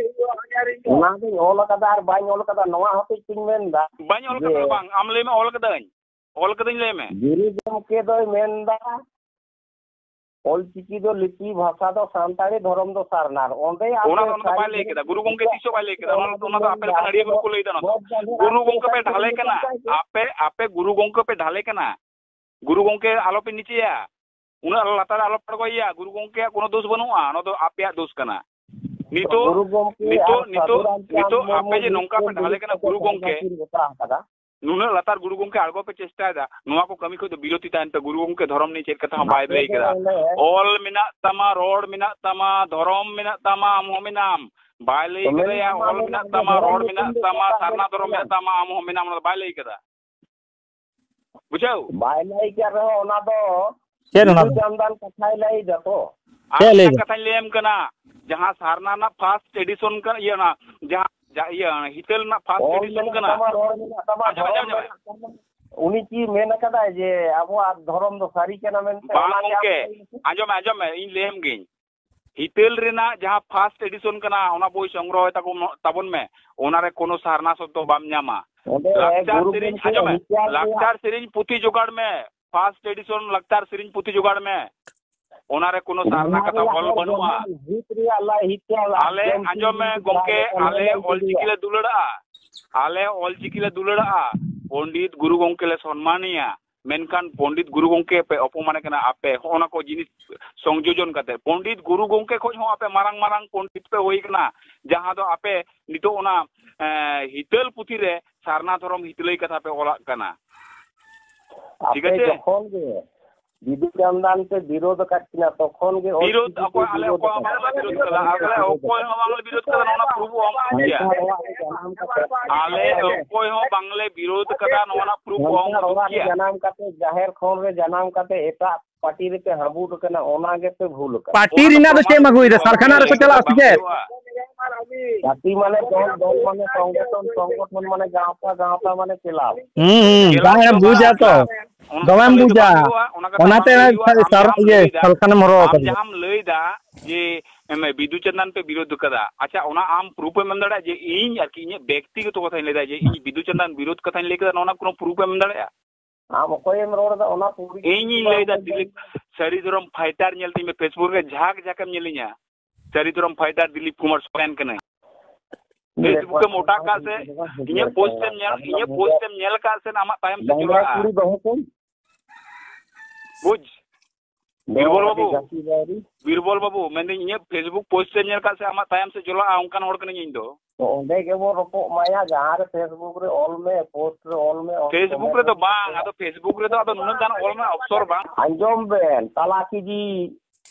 ᱚᱱᱟ ᱫᱚᱧ ᱚᱞ ᱠᱟᱫᱟ ᱟᱨ ᱵᱟᱹᱧ ᱚᱞ ᱠᱟᱫᱟ, ᱱᱚᱣᱟ ᱦᱚᱛᱮᱡ ᱛᱤᱧ ᱢᱮᱱᱫᱟ᱾ ᱵᱟᱹᱧ ᱚᱞ ᱠᱟᱫᱟ ᱡᱮ ᱵᱟᱝ, ᱟᱢ ᱞᱟᱹᱭ ᱢᱮ, ᱚᱞ ᱠᱟᱹᱫᱟᱹᱧ, ᱚᱞ ᱠᱟᱹᱫᱟᱹᱧ, ᱞᱟᱹᱭ ᱢᱮ᱾ ᱜᱩᱨᱩ ᱜᱚᱢᱠᱮ ᱫᱚᱭ ᱢᱮᱱᱫᱟ, ᱚᱞᱪᱤᱠᱤ ᱫᱚ ᱞᱤᱯᱤ, ᱵᱷᱟᱥᱟ ᱫᱚ ᱥᱟᱱᱛᱟᱲᱤ, ᱫᱷᱚᱨᱚᱢ ᱫᱚ ᱥᱟᱨᱱᱟ᱾ ᱚᱸᱰᱮ ᱚᱱᱟ ᱫᱚ, ᱚᱱᱟ ᱫᱚ ᱵᱟᱭ ᱞᱟᱹᱭ ᱠᱟᱫᱟ, ᱜᱩᱨᱩ ᱜᱚᱢᱠᱮ ᱛᱤᱥ ᱦᱚᱸ ᱵᱟᱭ ᱞᱟᱹᱭ ᱠᱟᱫᱟ᱾ ᱚᱱᱟ, ᱚᱱᱟ ᱫᱚ ᱟᱯᱮ ᱞᱮᱠᱟᱱ ᱟᱹᱲᱤᱭᱟᱹ ᱠᱚ ᱞᱟᱹᱭ ᱫᱟ᱾ ᱚᱱᱟ ᱫᱚ ᱜᱩᱨᱩ ᱜᱚᱢᱠᱮ ᱯᱮ ᱰᱷᱟᱞᱮ ᱠᱟᱱᱟ, ᱟᱯᱮ, ᱟᱯᱮ ᱜᱩᱨᱩ ᱜᱚᱢᱠᱮ ᱯᱮ ᱰᱷᱟᱞᱮ ᱠᱟᱱᱟ᱾ ᱜᱩᱨᱩ ᱜᱚᱢᱠᱮ ᱟᱞᱚᱯᱮ ᱱᱤᱪᱮᱭᱟ, ᱩᱱᱟᱹᱜ ᱞᱟᱛᱟᱨ ᱟᱞᱚᱯᱮ ᱟᱬᱜᱚᱭᱮᱭᱟ᱾ ᱜᱩᱨᱩ ᱜᱚᱢᱠᱮᱭᱟᱜ ᱠᱳᱱᱳ ᱫᱳᱥ ᱵᱟᱹᱱᱩᱜᱼᱟ, ᱚᱱᱟ ᱫᱚ ᱟᱯᱮᱭᱟᱜ ᱫᱳᱥ ᱠᱟᱱᱟ᱾ ᱱᱤᱛᱚᱜ, ᱜᱩᱨᱩ ᱜᱚᱢᱠᱮ ᱱᱤᱛᱚᱜ, ᱟᱨ ᱱᱤᱛᱚᱜ, ᱥᱟᱹᱫᱷᱩ ᱨᱟᱢᱪᱟᱸᱫᱽ ᱱᱤᱛᱚᱜ ᱢᱩᱨᱢᱩ ᱟᱯᱮ ᱡᱮ ᱢᱤᱫ ᱱᱚᱝᱠᱟ ᱯᱮ ᱴᱷᱮᱱ ᱰᱷᱟᱞᱮ ᱫᱩᱲᱩᱵ ᱠᱟᱱᱟ, ᱠᱟᱛᱮ ᱜᱩᱨᱩ ᱜᱚᱢᱠᱮ, ᱥᱚᱦᱚᱢᱚᱛᱤ ᱜᱚᱴᱟ ᱟᱠᱟᱫᱟ᱾ ᱱᱩᱱᱟᱹᱜ ᱞᱟᱛᱟᱨ ᱜᱩᱨᱩ ᱜᱚᱢᱠᱮ ᱟᱬᱜᱚ ᱯᱮ ᱪᱮᱥᱴᱟᱭᱮᱫᱟ, ᱱᱚᱣᱟ ᱠᱚ ᱠᱟᱹᱢᱤ ᱠᱷᱚᱱ ᱫᱚ ᱵᱤᱨᱚᱛᱤ ᱛᱟᱦᱮᱱ ᱯᱮ᱾ ᱜᱩᱨᱩ ᱜᱚᱢᱠᱮ ᱫᱷᱚᱨᱚᱢ ᱱᱤᱭᱮ ᱪᱮᱫ ᱠᱟᱛᱷᱟ ᱦᱚᱸ ᱵᱟᱭ ᱟᱯᱮ ᱞᱟᱹᱭ ᱫᱚ ᱠᱮᱫᱟ᱾ ᱚᱱᱮ ᱚᱞ ᱢᱮᱱᱟᱜ ᱛᱟᱢᱟ, ᱨᱚᱲ ᱢᱮᱱᱟᱜ ᱛᱟᱢᱟ, ᱫᱷᱚᱨᱚᱢ ᱢᱮᱱᱟᱜ ᱛᱟᱢᱟ, ᱟᱢ ᱦᱚᱸ ᱢᱮᱱᱟᱢ᱾ ᱵᱟᱭ ᱞᱟᱹᱭ ᱛᱚᱵᱮ ᱠᱟᱫᱟ ᱭᱟ, ᱢᱟ ᱚᱞ ᱞᱟᱹᱭ ᱢᱮᱱᱟᱜ ᱢᱮ, ᱛᱟᱢᱟ, ᱫᱷᱚᱨᱚᱢ ᱨᱚᱲ ᱧᱩᱛᱩᱢ ᱢᱮᱱᱟᱜ ᱛᱮ ᱛᱟᱢᱟ, ᱪᱮᱫᱟᱜ ᱥᱟᱨᱱᱟ ᱫᱷᱚᱨᱚᱢ ᱢᱮᱱᱟᱜ ᱛᱟᱢᱟ, ᱟᱢ ᱦᱚᱸ ᱢᱮᱱᱟᱢ, ᱚᱱᱟ ᱫᱚ ᱵᱟᱭ ᱞᱟᱹᱭ ᱠᱟᱫᱟ᱾ ᱵᱩᱡᱷᱟᱹᱣ? ᱵᱟᱭ ᱞᱟᱹᱭ ᱠᱟᱫ ᱨᱮᱦᱚᱸ ᱚᱱᱟ ᱫᱚ ᱪᱮᱫ ᱚᱱᱟ ᱵᱤᱫᱩ ᱫᱚ? ᱪᱟᱸᱫᱟᱱ ᱠᱟᱛᱷᱟᱭ ᱞᱟᱹᱭ ᱫᱟ ᱛᱚ᱾ ᱟᱨ ᱪᱮᱫ ᱞᱟᱹᱭ ᱢᱤᱫᱴᱟᱝ ᱫᱟ? ᱠᱟᱛᱷᱟᱧ ᱞᱟᱹᱭᱟᱢ ᱠᱟᱱᱟ, ᱡᱟᱦᱟᱸ ᱥᱟᱨᱱᱟ ᱨᱮᱱᱟᱜ first edition ᱠᱟᱱᱟ, ᱤᱭᱟᱹ, ᱚᱱᱟ ᱡᱟᱦᱟᱸ, ᱡᱟ-, ᱤᱭᱟᱹ, ᱦᱤᱛᱟᱹᱞ ᱨᱮᱱᱟᱜ first ᱚᱞ edition ᱢᱮᱱᱟᱜ ᱠᱟᱱᱟ, ᱛᱟᱢᱟ, ᱨᱚᱲ ᱢᱮᱱᱟᱜ ᱛᱟᱢᱟ, ᱟᱸᱡᱚᱢ ᱢᱮ, ᱫᱷᱚᱨᱚᱢ ᱟᱸᱡᱚᱢ ᱢᱮ᱾ ᱢᱮᱱᱟᱜ ᱛᱟᱢᱟ᱾ ᱩᱱᱤ ᱠᱤ ᱢᱮᱱ ᱟᱠᱟᱫᱟᱭ ᱡᱮ ᱟᱵᱚᱣᱟᱜ ᱫᱷᱚᱨᱚᱢ ᱫᱚ ᱥᱟᱹᱨᱤ ᱠᱟᱱᱟ ᱢᱮᱱᱛᱮ? ᱵᱟᱝ ᱚᱱᱟ ᱜᱮ ᱜᱚᱢᱠᱮ, ᱟᱢ ᱞᱟᱹᱭ ᱢᱮᱥᱮ᱾ ᱟᱸᱡᱚᱢ ᱢᱮ, ᱟᱸᱡᱚᱢ ᱢᱮ, ᱤᱧ ᱞᱟᱹᱭᱟᱢ ᱜᱤᱧ᱾ ᱦᱤᱛᱟᱹᱞ ᱨᱮᱱᱟᱜ ᱡᱟᱦᱟᱸ first edition ᱠᱟᱱᱟ, ᱚᱱᱟ ᱵᱳᱭ ᱥᱚᱝᱜᱨᱚᱦᱚᱭ ᱛᱟᱵᱚᱱ, ᱛᱟᱵᱚᱱ ᱢᱮ᱾ ᱚᱱᱟ ᱨᱮ ᱠᱳᱱᱳ ᱥᱟᱨᱱᱟ ᱥᱚᱵᱫᱚ ᱵᱟᱢ ᱧᱟᱢᱟ᱾ ᱚᱸᱰᱮ ᱞᱟᱠᱪᱟᱨ ᱜᱩᱨᱩ ᱥᱮᱨᱮᱧ, ᱜᱚᱢᱠᱮ ᱟᱸᱡᱚᱢ ᱢᱮ, ᱦᱤᱛᱟᱹᱞ ᱨᱮᱭᱟᱜ ᱞᱟᱠᱪᱟᱨ ᱥᱮᱨᱮᱧ ᱯᱩᱛᱷᱤ ᱡᱚᱜᱟᱲ ᱢᱮ, first edition ᱞᱟᱠᱪᱟᱨ ᱥᱮᱨᱮᱧ ᱯᱩᱛᱷᱤ ᱡᱚᱜᱟᱲ ᱢᱮ᱾ ᱚᱱᱟ ᱨᱮ ᱠᱳᱱᱳ ᱥᱟᱨᱱᱟ ᱚᱱᱟ ᱠᱟᱛᱷᱟ ᱨᱮᱭᱟᱜ ᱚᱞ ᱦᱚᱸ ᱵᱟᱹᱱᱩᱜᱼᱟ᱾ ᱡᱮᱢᱚᱱ ᱦᱤᱛ ᱨᱮᱭᱟᱜ ᱞᱟᱭ ᱦᱤᱛ ᱨᱮᱭᱟᱜ ᱞᱟᱭ ᱟᱞᱮ, ᱡᱚᱢ ᱟᱸᱡᱚᱢ ᱢᱮ ᱥᱤᱢ ᱜᱚᱢᱠᱮ, ᱡᱟᱦᱟᱸ ᱞᱮᱠᱟ ᱟᱞᱮ ᱢᱮᱱᱟᱜ ᱚᱞᱪᱤᱠᱤ ᱞᱮ ᱠᱚᱣᱟ᱾ ᱫᱩᱞᱟᱹᱲᱟᱜᱼᱟ, ᱟᱞᱮ ᱚᱞᱪᱤᱠᱤ ᱞᱮ ᱫᱩᱞᱟᱹᱲᱟᱜᱼᱟ, ᱯᱚᱱᱰᱤᱛ ᱜᱩᱨᱩ ᱜᱚᱢᱠᱮ ᱞᱮ ᱥᱚᱱᱢᱟᱱᱮᱭᱟ, ᱢᱮᱱᱠᱷᱟᱱ ᱯᱚᱱᱰᱤᱛ ᱜᱩᱨᱩ ᱜᱚᱢᱠᱮ ᱯᱮ ᱚᱯᱚᱢᱟᱱᱮ ᱠᱟᱱᱟ ᱟᱯᱮ᱾ ᱦᱚᱸᱜᱼᱚ ᱱᱟ ᱠᱚ ᱡᱤᱱᱤᱥ ᱥᱚᱝᱡᱳᱡᱚᱱ ᱠᱟᱛᱮ, ᱯᱚᱱᱰᱤᱛ ᱜᱩᱨᱩ ᱜᱚᱢᱠᱮ ᱠᱷᱚᱱ ᱦᱚᱸ ᱟᱯᱮ ᱢᱟᱨᱟᱝ ᱢᱟᱨᱟᱝ ᱯᱚᱱᱰᱤᱛ ᱯᱮ ᱦᱩᱭ ᱠᱟᱱᱟ, ᱡᱟᱦᱟᱸ ᱫᱚ ᱟᱯᱮ ᱱᱤᱛᱚᱜ ᱚᱱᱟ, ᱮᱸ, ᱦᱤᱛᱟᱹᱞ ᱯᱩᱛᱷᱤ ᱨᱮ ᱥᱟᱨᱱᱟ ᱫᱷᱚᱨᱚᱢ ᱦᱤᱛᱞᱟᱹᱭ ᱠᱟᱛᱷᱟ ᱯᱮ ᱚᱞᱟᱜ ᱠᱟᱱᱟ᱾ ᱴᱷᱤᱠ ᱟᱯᱮ ᱟᱪᱷᱮ? ᱡᱚᱠᱷᱚᱱ ᱜᱮ ᱵᱤᱫᱩ ᱪᱟᱸᱫᱟᱱ ᱯᱮ ᱵᱤᱨᱳᱫ ᱟᱠᱟᱫ ᱠᱤᱱᱟ, ᱛᱚᱠᱷᱚᱱ ᱜᱮ ᱵᱤᱨᱳᱫ ᱚᱞᱪᱤᱠᱤ ᱯᱮ ᱚᱠᱚᱭ? ᱟᱞᱮ ᱵᱤᱨᱳᱫ ᱚᱠᱚᱭ ᱦᱚᱸ ᱟᱠᱟᱫᱟ᱾ ᱵᱟᱝᱞᱮ ᱵᱤᱨᱳᱫ ᱠᱟᱫᱟ, ᱟᱞᱮ ᱚᱠᱚᱭ ᱦᱚᱸ ᱵᱟᱝᱞᱮ ᱵᱤᱨᱳᱫ ᱠᱟᱫᱟ, ᱱᱚᱣᱟ ᱯᱨᱩᱯᱷ ᱚᱦᱚᱢ ᱟᱹᱜᱩ ᱠᱮᱭᱟ᱾ ᱥᱟᱱᱛᱟᱲ ᱚᱲᱟᱜ ᱨᱮ ᱡᱟᱱᱟᱢ ᱠᱟᱛᱮ ᱟᱞᱮ ᱚᱠᱚᱭ ᱦᱚᱸ ᱵᱟᱝᱞᱮ ᱵᱤᱨᱳᱫ ᱠᱟᱫᱟ, ᱱᱚᱣᱟ ᱨᱮᱱᱟᱜ ᱯᱨᱩᱯᱷ ᱚᱦᱚᱢ ᱥᱟᱱᱛᱟᱲ ᱟᱹᱜᱩ ᱚᱲᱟᱜ ᱨᱮ ᱠᱮᱭᱟ᱾ ᱡᱟᱱᱟᱢ ᱠᱟᱛᱮ, ᱡᱟᱦᱮᱨ ᱠᱷᱚᱸᱰ ᱨᱮ ᱡᱟᱱᱟᱢ ᱠᱟᱛᱮ ᱮᱴᱟᱜ ᱯᱟᱨᱴᱤ ᱨᱮᱯᱮ ᱦᱟᱹᱵᱩᱰ ᱟᱠᱟᱱᱟ, ᱚᱱᱟ ᱜᱮᱯᱮ ᱵᱷᱩᱞ ᱟᱠᱟᱱᱟ᱾ ᱯᱟᱨᱴᱤ ᱚᱱᱟ ᱫᱚ ᱨᱮᱱᱟᱜ ᱫᱚ ᱯᱨᱚᱢᱟᱱ ᱪᱮᱫ ᱮᱢ ᱟᱹᱜᱩᱭᱮᱫᱟ? ᱦᱩᱭᱩᱜᱼᱟ᱾ ᱥᱟᱨᱠᱷᱟᱱᱟ ᱨᱮᱠᱚ ᱪᱟᱞᱟᱜᱼᱟ ᱥᱮ ᱪᱮᱫ? ᱯᱟᱨᱴᱤ ᱢᱟᱱᱮ ᱫᱚᱞ, ᱫᱚᱞ ᱢᱟᱱᱮ ᱥᱚᱝᱜᱚᱴᱷᱚᱱ, ᱥᱚᱝᱜᱚᱴᱷᱚᱱ ᱢᱟᱱᱮ ᱜᱟᱶᱛᱟ, ᱜᱟᱶᱛᱟ ᱢᱟᱱᱮ ᱠᱞᱟᱵᱽ᱾ ᱦᱩᱸ, ᱦᱩᱸ, ᱠᱞᱟᱵᱽ ᱵᱟᱝ ᱫᱚ ᱮᱢ ᱵᱩᱡᱟ ᱵᱟᱝ, ᱛᱚ᱾ ᱠᱞᱟᱵᱽ᱾ ᱚᱱᱟ ᱫᱚᱢᱮᱢ ᱠᱟᱛᱷᱟ ᱞᱟᱹᱭ ᱫᱚ ᱵᱟᱝ ᱵᱩᱡᱟ᱾ ᱦᱩᱭᱩᱜᱼᱟ, ᱚᱱᱟ ᱠᱟᱛᱷᱟ ᱚᱱᱟᱛᱮ ᱵᱟᱝ ᱞᱟᱹᱭ ᱦᱩᱭᱩᱜᱼᱟ᱾ ᱟᱢ ᱥᱟᱨ-, ᱡᱟᱦᱟᱸᱢ ᱤᱭᱟᱹ, ᱞᱟᱹᱭᱫᱟ, ᱥᱟᱞᱠᱷᱟᱱᱮᱢ ᱦᱚᱨᱚ ᱟᱢ ᱟᱠᱟᱫᱤᱧᱟ᱾ ᱡᱟᱦᱟᱸᱢ ᱞᱟᱹᱭᱫᱟ ᱡᱮ, ᱮᱢ, ᱵᱤᱫᱩ ᱪᱟᱸᱫᱟᱱ ᱯᱮ ᱵᱤᱨᱳᱫᱷ ᱠᱟᱫᱟ, ᱟᱪᱪᱷᱟ, ᱚᱱᱟ ᱟᱢ proof ᱮᱢ ᱮᱢ ᱫᱟᱲᱮᱭᱟᱜᱼᱟ ᱡᱮ ᱤᱧ ᱟᱨᱠᱤ ᱤᱧᱟᱹᱜ ᱵᱮᱠᱛᱤᱜᱚᱛᱚ ᱠᱟᱛᱷᱟᱧ ᱞᱟᱹᱭᱫᱟ ᱡᱮ ᱤᱧ ᱵᱤᱫᱩ ᱪᱟᱸᱫᱟᱱ ᱵᱤᱨᱳᱫᱷ ᱠᱟᱛᱷᱟᱧ ᱞᱟᱹᱭ ᱠᱮᱫᱟ, ᱱᱚᱣᱟ ᱨᱮᱱᱟᱜ ᱠᱳᱱᱳ proof ᱮᱢ ᱮᱢ ᱫᱟᱲᱮᱭᱟᱜᱼᱟ? ᱟᱢ ᱚᱠᱚᱭᱮᱢ ᱨᱚᱲ ᱮᱫᱟ ᱚᱱᱟ ᱯᱩᱨᱤ ᱤᱧᱤᱧ ᱞᱟᱹᱭᱫᱟ, ᱫᱤᱞᱤᱯ, ᱥᱟᱹᱨᱤ ᱫᱷᱚᱨᱚᱢ fighter ᱧᱮᱞ ᱛᱤᱧ ᱢᱮ, Facebook ᱨᱮ ᱡᱷᱟᱠ ᱡᱷᱟᱠᱮᱢ ᱧᱮᱞᱤᱧᱟ᱾ ᱥᱟᱹᱨᱤ ᱫᱷᱚᱨᱚᱢ fighter ᱫᱤᱞᱤᱯ ᱠᱩᱢᱟᱨ ᱥᱚᱨᱮᱱ ᱠᱟᱹᱱᱟᱹᱧ᱾ Facebook ᱮᱢ ᱚᱴᱟᱜ ᱠᱟᱜ ᱥᱮ, ᱤᱧᱟᱹᱜ post ᱮᱢ ᱧᱮᱞ, ᱤᱧᱟᱹᱜ post ᱮᱢ ᱧᱮᱞ ᱠᱟᱜ ᱥᱮ, ᱟᱢᱟᱜ ᱛᱟᱭᱚᱢ ᱥᱮᱫ ᱵᱟᱝᱞᱟ ᱪᱚᱞᱟᱜᱼᱟ᱾ ᱠᱩᱲᱤ ᱵᱟᱹᱦᱩ ᱠᱚ᱾ ᱵᱩᱡᱽ? ᱵᱤᱨᱵᱚᱞ ᱵᱟᱹᱵᱩ᱾ ᱵᱤᱨᱵᱚᱞ ᱵᱟᱹᱵᱩ, ᱢᱮᱱᱫᱟᱹᱧ, ᱤᱧᱟᱹᱜ Facebook post ᱮᱢ ᱧᱮᱞ ᱠᱟᱜ ᱥᱮ, ᱟᱢᱟᱜ ᱛᱟᱭᱚᱢ ᱥᱮᱫ ᱪᱚᱞᱟᱜᱼᱟ, ᱚᱱᱠᱟᱱ ᱦᱚᱲ ᱠᱟᱹᱱᱟᱹᱧ ᱤᱧ ᱫᱚ᱾ ᱛᱚ ᱚᱸᱰᱮ ᱜᱮᱵᱚ ᱨᱚᱯᱚᱜ ᱢᱟᱭᱟ, ᱡᱟᱦᱟᱸ ᱨᱮ Facebook ᱨᱮ ᱚᱞ ᱢᱮ, post ᱨᱮ ᱚᱞ ᱢᱮ, ᱚᱞ Facebook ᱢᱮ᱾ ᱨᱮᱫᱚ ᱵᱟᱝ, ᱟᱫᱚ Facebook ᱨᱮᱫᱚ ᱟᱫᱚ ᱱᱩᱱᱟᱹᱜ ᱜᱟᱱ ᱚᱞ ᱨᱮᱱᱟᱜ ᱚᱯᱥᱚᱨ ᱵᱟᱝ᱾ ᱟᱸᱡᱚᱢ ᱵᱮᱱ, ᱛᱟᱞᱟ ᱠᱮᱡᱤ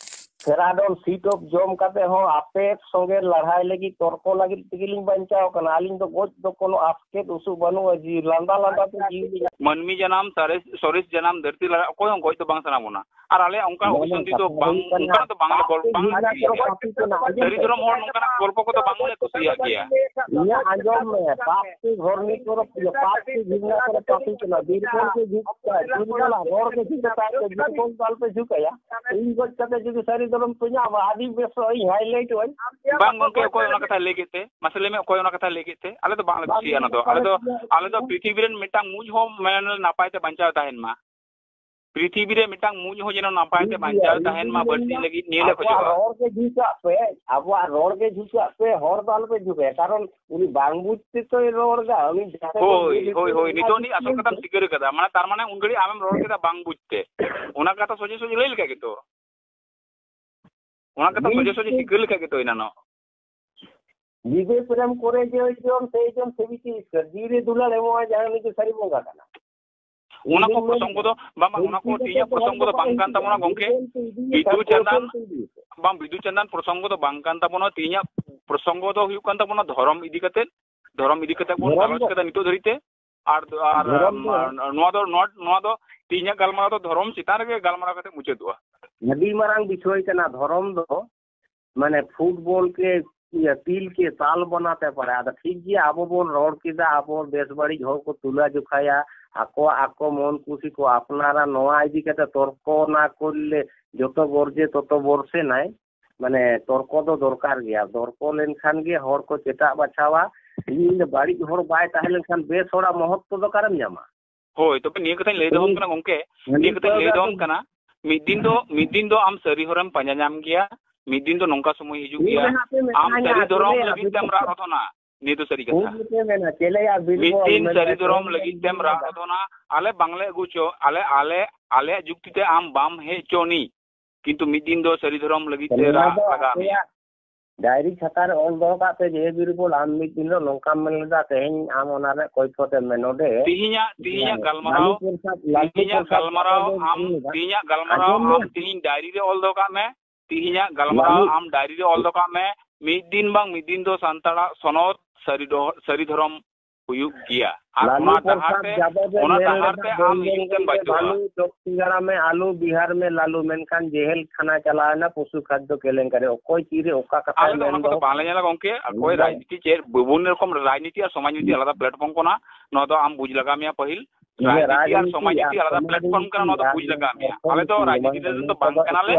ᱯᱷᱮᱨᱟᱰᱚᱞ ᱥᱤᱴᱚᱯ ᱡᱚᱢ ᱠᱟᱛᱮ ᱦᱚᱸ ᱟᱯᱮ ᱥᱚᱸᱜᱮ ᱞᱟᱲᱦᱟᱭ ᱞᱟᱹᱜᱤᱫ, ᱛᱚᱨᱠᱚ ᱞᱟᱹᱜᱤᱫ ᱛᱮᱜᱮᱞᱤᱧ ᱵᱟᱧᱪᱟᱣ ᱠᱟᱱᱟ᱾ ᱟᱹᱞᱤᱧ ᱫᱚ ᱜᱚᱡ ᱫᱚ ᱠᱳᱱᱳ ᱟᱥᱠᱮᱛ ᱩᱥᱩᱜ ᱵᱟᱹᱱᱩᱜᱼᱟ, ᱡᱤᱣᱤ ᱞᱟᱸᱫᱟ ᱞᱟᱸᱫᱟ ᱛᱮ ᱡᱤᱣᱤ ᱞᱤᱧ ᱢᱟᱹᱱᱢᱤ ᱡᱟᱱᱟᱢ ᱥᱟᱨᱮᱥ, ᱥᱚᱨᱮᱥ ᱡᱟᱱᱟᱢ ᱫᱷᱟᱹᱨᱛᱤ ᱞᱟᱲᱟ ᱚᱠᱚᱭ ᱦᱚᱸ ᱜᱚᱡ ᱫᱚ ᱵᱟᱝ ᱥᱟᱱᱟ ᱵᱚᱱᱟ᱾ ᱟᱨ ᱟᱞᱮᱭᱟᱜ ᱚᱱᱠᱟ ᱵᱟᱝ, ᱚᱯᱚᱥᱟᱱᱛᱤ ᱫᱚ ᱠᱟᱛᱷᱟ ᱵᱟᱝ, ᱦᱩᱭᱩᱜ ᱠᱟᱱᱟ, ᱚᱱᱠᱟᱱᱟᱜ ᱫᱚ ᱵᱟᱝᱞᱮ ᱜᱚᱞ-, ᱯᱟᱯᱤ ᱵᱟᱝᱞᱮ ᱡᱤᱞ ᱠᱩᱥᱤᱭᱟᱜᱼᱟ᱾ ᱠᱟᱱᱟ᱾ ᱥᱟᱹᱨᱤ ᱫᱷᱚᱨᱚᱢ ᱦᱚᱲ ᱱᱚᱝᱠᱟᱱᱟᱜ ᱜᱚᱞᱯᱚ ᱠᱚᱫᱚ ᱵᱟᱝᱞᱮ ᱠᱩᱥᱤᱭᱟᱜ ᱜᱮᱭᱟ᱾ ᱤᱧᱟᱹᱜ ᱟᱸᱡᱚᱢ ᱢᱮ, ᱯᱟᱯ ᱠᱤ ᱜᱷᱚᱨᱱᱤ ᱠᱚᱨᱮ, ᱯᱟᱯ ᱠᱤ ᱜᱷᱤᱨᱱᱟ ᱠᱚᱨᱮ ᱯᱟᱯᱤ ᱠᱟᱱᱟ᱾ ᱵᱤᱨᱵᱚᱞ ᱠᱚ ᱡᱷᱩᱠ ᱠᱟᱜᱼᱟ, ᱵᱤᱨᱵᱚᱞ ᱨᱚᱲ ᱠᱚ ᱡᱷᱩᱠ ᱠᱟᱜᱼᱟ, ᱵᱤᱨᱵᱚᱞ ᱫᱚ ᱟᱞᱯᱮ ᱡᱷᱩᱠ ᱟᱭᱟ᱾ ᱤᱧ ᱜᱚᱡ ᱠᱟᱛᱮ ᱡᱩᱫᱤ ᱥᱟᱹᱨᱤ ᱫᱷᱚᱨᱚᱢ ᱯᱮ ᱧᱟᱢᱟ, ᱟᱹᱰᱤ ᱵᱮᱥᱚᱜ ᱤᱧ, highlight ᱚᱜ ᱟᱹᱧ᱾ ᱵᱟᱝ ᱜᱚᱝᱠᱮ, ᱚᱠᱚᱭ ᱚᱱᱟ ᱠᱟᱛᱷᱟᱭ ᱞᱟᱹᱭ ᱠᱮᱫ ᱛᱮ? ᱢᱟᱥᱮ ᱞᱟᱹᱭ ᱢᱮ, ᱚᱠᱚᱭ ᱚᱱᱟ ᱠᱟᱛᱷᱟᱭ ᱞᱟᱹᱭ ᱠᱮᱫ ᱛᱮ? ᱟᱞᱮ ᱫᱚ ᱵᱟᱝᱞᱮ ᱵᱟᱝ, ᱠᱩᱥᱤᱭᱟᱜᱼᱟ ᱚᱱᱟ ᱫᱚ᱾ ᱟᱞᱮ ᱫᱚ, ᱟᱞᱮ ᱫᱚ ᱯᱨᱤᱛᱷᱤᱵᱤ ᱨᱮᱱ ᱢᱤᱫᱴᱟᱝ ᱢᱩᱸᱡ ᱦᱚᱸ ᱢᱟᱱᱮ ᱱᱟᱯᱟᱭ ᱛᱮ ᱵᱟᱧᱪᱟᱣ ᱛᱟᱦᱮᱱ ᱢᱟ᱾ ᱯᱨᱤᱛᱷᱤᱵᱤ ᱨᱮ ᱢᱤᱫᱴᱟᱝ ᱢᱩᱸᱡ ᱦᱚᱸ ᱡᱮᱱᱚ ᱱᱟᱯᱟᱭ ᱛᱮ ᱴᱷᱤᱠ ᱜᱮᱭᱟ, ᱵᱟᱧᱪᱟᱣ ᱤᱧ ᱛᱟᱦᱮᱱ ᱢᱟ, ᱫᱩᱧ ᱵᱟᱹᱲᱛᱤ ᱢᱮᱱᱟ, ᱞᱟᱹᱜᱤᱫ ᱱᱤᱭᱟᱹ ᱞᱮ ᱟᱵᱚᱣᱟᱜ ᱠᱷᱚᱡᱚᱜᱼᱟ᱾ ᱨᱚᱲ ᱜᱮ ᱡᱷᱩᱠᱟᱜ ᱯᱮ, ᱟᱵᱚᱣᱟᱜ ᱨᱚᱲ ᱜᱮ ᱡᱷᱩᱠᱟᱜ ᱯᱮ, ᱦᱚᱲ ᱫᱚ ᱟᱞᱚᱯᱮ ᱡᱷᱩᱠᱟᱭᱟ, ᱠᱟᱨᱚᱱ ᱩᱱᱤ ᱵᱟᱝ ᱵᱩᱡᱽ ᱛᱮᱛᱚᱭ ᱨᱚᱲ ᱮᱫᱟ, ᱩᱱᱤ ᱡᱟᱦᱟᱸᱭ ᱦᱳᱭ, ᱵᱩᱡᱽ ᱦᱳᱭ, ᱦᱳᱭ, ᱮᱫᱟ, ᱱᱤᱛᱚᱜ ᱩᱱᱤ ᱟᱥᱚᱞ ᱠᱟᱛᱷᱟᱢ ᱥᱤᱠᱟᱹᱨ ᱠᱟᱫᱟ, ᱢᱟᱱᱮ ᱛᱟᱨ ᱢᱟᱱᱮ ᱩᱱ ᱜᱷᱟᱹᱲᱤᱡ ᱟᱢᱮᱢ ᱨᱚᱲ ᱠᱮᱫᱟ ᱵᱟᱝ ᱵᱩᱡᱽ ᱛᱮ, ᱚᱱᱟ ᱠᱟᱛᱷᱟ ᱥᱚᱡᱷᱮ ᱥᱚᱡᱷᱮ ᱞᱟᱹᱭ ᱞᱮᱠᱟ ᱜᱮᱛᱚ, ᱚᱱᱟ ᱠᱟᱛᱷᱟ ᱥᱚᱡᱷᱮ ᱥᱚᱡᱷᱮ ᱥᱤᱠᱟᱹᱨ ᱞᱮᱠᱟ ᱜᱮᱛᱚ ᱮᱱᱟᱱᱚᱜ᱾ ᱡᱤᱵᱮ ᱯᱨᱮᱢ ᱠᱚᱨᱮ ᱡᱚᱭ ᱡᱚᱱ ᱥᱮᱭ ᱡᱚᱱ ᱥᱮᱵᱤᱛᱤ ᱤᱥᱠᱟᱨ, ᱡᱤᱣᱤ ᱨᱮ ᱫᱩᱞᱟᱹᱲ ᱮᱢᱚᱜᱼᱟ ᱡᱟᱦᱟᱸᱭ ᱩᱱᱤ ᱫᱚ ᱥᱟᱹᱨᱤ ᱵᱚᱸᱜᱟ ᱠᱟᱱᱟ᱾ ᱚᱱᱟ ᱠᱚ ᱤᱧ ᱫᱩᱧ ᱢᱮᱱᱟ, ᱯᱨᱚᱥᱚᱝᱜᱚ ᱫᱚ, ᱵᱟᱝ, ᱵᱟᱝ, ᱚᱱᱟ ᱠᱚ ᱯᱨᱤᱛᱷᱤᱵᱤ ᱛᱮᱦᱮᱧᱟᱜ ᱨᱮ ᱯᱨᱚᱥᱚᱝᱜᱚ ᱫᱚ ᱵᱟᱝ ᱠᱟᱱ ᱛᱟᱵᱚᱱᱟ ᱜᱚᱝᱠᱮ᱾ ᱵᱤᱫᱩ ᱪᱟᱸᱫᱟᱱ, ᱵᱤᱫᱩ ᱪᱟᱸᱫᱟᱱ ᱯᱨᱚᱥᱚᱝᱜᱚ ᱫᱚ ᱵᱟᱝ ᱠᱟᱱ ᱛᱟᱵᱚᱱᱟ᱾ ᱛᱮᱦᱮᱧᱟᱜ ᱯᱨᱚᱥᱚᱝᱜᱚ ᱫᱚ ᱦᱩᱭᱩᱜ ᱠᱟᱱ ᱛᱟᱵᱚᱱᱟ ᱫᱷᱚᱨᱚᱢ ᱤᱫᱤ ᱠᱟᱛᱮ, ᱫᱷᱚᱨᱚᱢ ᱤᱫᱤ ᱠᱟᱛᱮ ᱵᱚᱱ ᱫᱷᱚᱨᱚᱢ ᱜᱟᱞᱚᱪ ᱫᱚ, ᱠᱟᱫᱟ ᱱᱤᱛᱚᱜ ᱫᱷᱟᱹᱨᱤᱡ ᱛᱮ᱾ ᱟᱨ, ᱟᱨ, ᱫᱷᱚᱨᱚᱢ ᱫᱚ ᱱᱚᱣᱟ ᱫᱚ, ᱱᱚᱣᱟ, ᱱᱚᱣᱟ ᱫᱚ ᱛᱮᱦᱮᱧᱟᱜ ᱜᱟᱞᱢᱟᱨᱟᱣ ᱫᱚ ᱫᱷᱚᱨᱚᱢ ᱪᱮᱛᱟᱱ ᱨᱮᱜᱮ ᱜᱟᱞᱢᱟᱨᱟᱣ ᱠᱟᱛᱮ ᱢᱩᱪᱟᱹᱫᱚᱜᱼᱟ᱾ ᱟᱹᱰᱤ ᱢᱟᱨᱟᱝ ᱵᱤᱥᱚᱭ ᱠᱟᱱᱟ ᱫᱷᱚᱨᱚᱢ ᱫᱚ᱾ ᱢᱟᱱᱮ ᱯᱷᱩᱴᱵᱚᱞ ᱠᱮ, ᱤᱭᱟᱹ, ᱛᱤᱞ ᱠᱮ ᱛᱟᱞ ᱵᱟᱱᱟᱛᱮ ᱯᱟᱲᱮ᱾ ᱟᱫᱚ ᱴᱷᱤᱠ ᱜᱮᱭᱟ, ᱟᱵᱚ ᱵᱚᱱ ᱨᱚᱲ ᱠᱮᱫᱟ, ᱟᱵᱚ ᱵᱮᱥ ᱵᱟᱹᱲᱤᱡ ᱦᱚᱲ ᱠᱚ ᱛᱩᱞᱟᱹ ᱡᱚᱠᱷᱟᱭᱟ, ᱟᱠᱚᱣᱟᱜ ᱟᱠᱚ ᱢᱚᱱ ᱠᱩᱥᱤ ᱠᱚ ᱟᱯᱱᱟᱨᱟ, ᱱᱚᱣᱟ ᱤᱫᱤ ᱠᱟᱛᱮ ᱛᱚᱨᱠᱚ ᱱᱟ ᱠᱚᱨᱞᱮ ᱡᱚᱛᱚ ᱜᱚᱨᱡᱮ ᱛᱚᱛᱚ ᱵᱚᱨᱥᱮ ᱱᱟᱭ᱾ ᱢᱟᱱᱮ ᱛᱚᱨᱠᱚ ᱫᱚ ᱫᱚᱨᱠᱟᱨ ᱜᱮᱭᱟ᱾ ᱛᱚᱨᱠᱚ ᱞᱮᱱᱠᱷᱟᱱ ᱜᱮ ᱦᱚᱲ ᱠᱚ ᱪᱮᱴᱟᱜ ᱵᱟᱪᱷᱟᱣᱟ᱾ ᱤᱧ ᱫᱚ ᱵᱟᱹᱲᱤᱡ ᱦᱚᱲ ᱵᱟᱭ ᱛᱟᱦᱮᱸ ᱞᱮᱱᱠᱷᱟᱱ ᱵᱮᱥ ᱦᱚᱲᱟᱜ ᱢᱚᱦᱚᱛ ᱠᱚᱫᱚ ᱚᱠᱟᱨᱮᱢ ᱧᱟᱢᱟ? ᱦᱳᱭ, ᱛᱚᱵᱮ ᱱᱤᱭᱟᱹ ᱠᱟᱛᱷᱟᱧ ᱞᱟᱹᱭ ᱫᱚᱦᱚ ᱟᱢ ᱠᱟᱱᱟ ᱜᱚᱝᱠᱮ, ᱱᱤᱭᱟᱹ ᱠᱟᱛᱷᱟᱧ ᱞᱟᱹᱭ ᱫᱚᱦᱚ ᱟᱢ ᱠᱟᱱᱟ, ᱢᱤᱫ ᱫᱤᱱ ᱫᱚ, ᱢᱤᱫ ᱫᱤᱱ ᱫᱚ ᱟᱢ ᱥᱟᱹᱨᱤ ᱦᱚᱨᱮᱢ ᱯᱟᱸᱡᱟ ᱧᱟᱢ ᱜᱮᱭᱟ, ᱢᱤᱫ ᱫᱤᱱ ᱫᱚ ᱱᱚᱝᱠᱟ ᱥᱚᱢᱚᱭ ᱦᱤᱡᱩᱜ ᱜᱮᱭᱟ, ᱟᱢ ᱥᱟᱹᱨᱤ ᱫᱷᱚᱨᱚᱢ ᱞᱟᱹᱜᱤᱫ ᱛᱮᱢ ᱨᱟᱜ ᱨᱚᱫᱷᱚᱱᱟ᱾ ᱱᱤᱭᱟᱹ ᱫᱚ ᱥᱟᱹᱨᱤ ᱠᱟᱛᱷᱟ᱾ ᱢᱤᱫ ᱫᱤᱱ ᱥᱟᱹᱨᱤ ᱫᱷᱚᱨᱚᱢ ᱞᱟᱹᱜᱤᱫ ᱛᱮᱢ ᱨᱟᱜ ᱨᱚᱫᱷᱚᱱᱟ, ᱟᱞᱮ ᱵᱟᱝᱞᱮ ᱟᱹᱜᱩ ᱦᱚᱪᱚ, ᱟᱞᱮ, ᱟᱞᱮ, ᱟᱞᱮᱭᱟᱜ ᱡᱩᱠᱛᱤ ᱛᱮ ᱟᱢ ᱵᱟᱢ ᱦᱮᱡ ᱦᱚᱪᱚ ᱟᱹᱱᱤᱡ, ᱠᱤᱱᱛᱩ ᱢᱤᱫ ᱫᱤᱱ ᱫᱚ ᱥᱟᱹᱨᱤ ᱫᱷᱚᱨᱚᱢ ᱞᱟᱹᱜᱤᱫ ᱛᱮ ᱨᱟᱜ ᱞᱟᱜᱟᱣ ᱢᱮᱭᱟ᱾ ᱰᱟᱭᱨᱤ ᱠᱷᱟᱛᱟ ᱨᱮ ᱚᱞ ᱫᱚᱦᱚ ᱠᱟᱜ ᱯᱮ ᱡᱮ, ᱦᱮ ᱵᱤᱨᱵᱚᱞ, ᱟᱢ ᱢᱤᱫ ᱫᱤᱱ ᱦᱤᱞᱳᱜ ᱱᱚᱝᱠᱟᱢ ᱢᱮᱱ ᱞᱮᱫᱟ, ᱛᱮᱦᱮᱧ ᱟᱢ ᱚᱱᱟ ᱨᱮᱭᱟᱜ ᱠᱚᱭᱯᱷᱚᱛ ᱮᱢ ᱢᱮ ᱱᱚᱰᱮ᱾ ᱛᱤᱦᱤᱧᱟᱜ, ᱛᱤᱦᱤᱧᱟᱜ ᱜᱟᱞᱢᱟᱨᱟᱣ, ᱛᱤᱦᱤᱧᱟᱜ ᱜᱟᱞᱢᱟᱨᱟᱣ ᱟᱢ ᱛᱤᱦᱤᱧ ᱰᱟᱭᱨᱤ ᱨᱮ ᱚᱞ ᱫᱚᱦᱚ ᱠᱟᱜ ᱢᱮ᱾ ᱛᱤᱦᱤᱧᱟᱜ ᱜᱟᱞᱢᱟᱨᱟᱣ ᱟᱢ ᱰᱟᱭᱨᱤ ᱨᱮ ᱚᱞ ᱫᱚᱦᱚ ᱠᱟᱜ ᱢᱮ᱾ ᱢᱤᱫ ᱫᱤᱱ ᱵᱟᱝ ᱢᱤᱫ ᱫᱤᱱ ᱫᱚ ᱥᱟᱱᱛᱟᱲᱟᱜ ᱥᱚᱱᱚᱛ ᱥᱟᱹᱨᱤ ᱰᱚᱦ-, ᱥᱟᱹᱨᱤ ᱫᱷᱚᱨᱚᱢ ᱦᱩᱭᱩᱜ ᱜᱮᱭᱟ᱾ ᱟᱨ ᱚᱱᱟ ᱰᱟᱦᱟᱨ ᱛᱮ, ᱚᱱᱟ ᱰᱟᱦᱟᱨ ᱛᱮ ᱟᱢ ᱦᱤᱡᱩᱜ ᱛᱮᱢ ᱵᱟᱫᱽᱫᱷᱚᱜᱼᱟ᱾ ᱟᱞᱩ ᱪᱚᱠᱥᱤ ᱜᱟᱲᱟ ᱢᱮ, ᱟᱞᱩ ᱵᱤᱦᱟᱨ ᱢᱮ, ᱞᱟᱞᱩ, ᱢᱮᱱᱠᱷᱟᱱ ᱡᱮᱦᱮᱞ ᱠᱷᱟᱱᱟ ᱪᱟᱞᱟᱣ ᱮᱱᱟ ᱯᱚᱥᱩ ᱠᱷᱟᱫᱽᱫᱚ ᱠᱮᱞᱮᱝᱠᱟᱨᱤ᱾ ᱚᱠᱚᱭ ᱛᱤᱨᱮ ᱚᱠᱟ ᱠᱟᱛᱷᱟᱭ ᱟᱞᱮ ᱫᱚ ᱚᱱᱟ ᱢᱮᱱ ᱠᱚᱫᱚ ᱫᱚᱦᱚ ᱵᱟᱝᱞᱮ ᱠᱟᱜᱼᱟ᱾ ᱧᱮᱞᱟ ᱜᱚᱝᱠᱮ᱾ ᱚᱠᱚᱭ ᱵᱟᱝ᱾ ᱨᱟᱡᱽᱱᱤᱛᱤ ᱪᱮᱫ, ᱵᱤᱵᱷᱤᱱᱱᱚ ᱨᱚᱠᱚᱢ ᱨᱟᱡᱽᱱᱤᱛᱤ ᱟᱨ ᱥᱚᱢᱟᱡᱽᱱᱤᱛᱤ ᱟᱞᱟᱫᱟ platform ᱠᱟᱱᱟ᱾ ᱱᱚᱣᱟ ᱫᱚ ᱟᱢ ᱵᱩᱡᱽ ᱞᱟᱜᱟᱣ ᱢᱮᱭᱟ ᱯᱟᱹᱦᱤᱞ᱾ ᱤᱭᱟᱹ ᱨᱟᱡᱽᱱᱤᱛᱤ ᱟᱨ ᱨᱟᱡᱽᱱᱤᱛᱤ ᱥᱚᱢᱟᱡᱽᱱᱤᱛᱤ ᱟᱨ ᱟᱞᱟᱫᱟ ᱥᱚᱢᱟᱡᱽ platform ᱠᱟᱱᱟ, ᱱᱚᱣᱟ ᱫᱚ ᱵᱩᱡᱽ ᱞᱟᱜᱟᱣ ᱢᱮᱭᱟ᱾ ᱟᱞᱮ ᱫᱚ ᱨᱟᱡᱽᱱᱤᱛᱤ ᱨᱮᱱ ᱫᱚ ᱵᱟᱝ ᱠᱟᱱᱟᱞᱮ,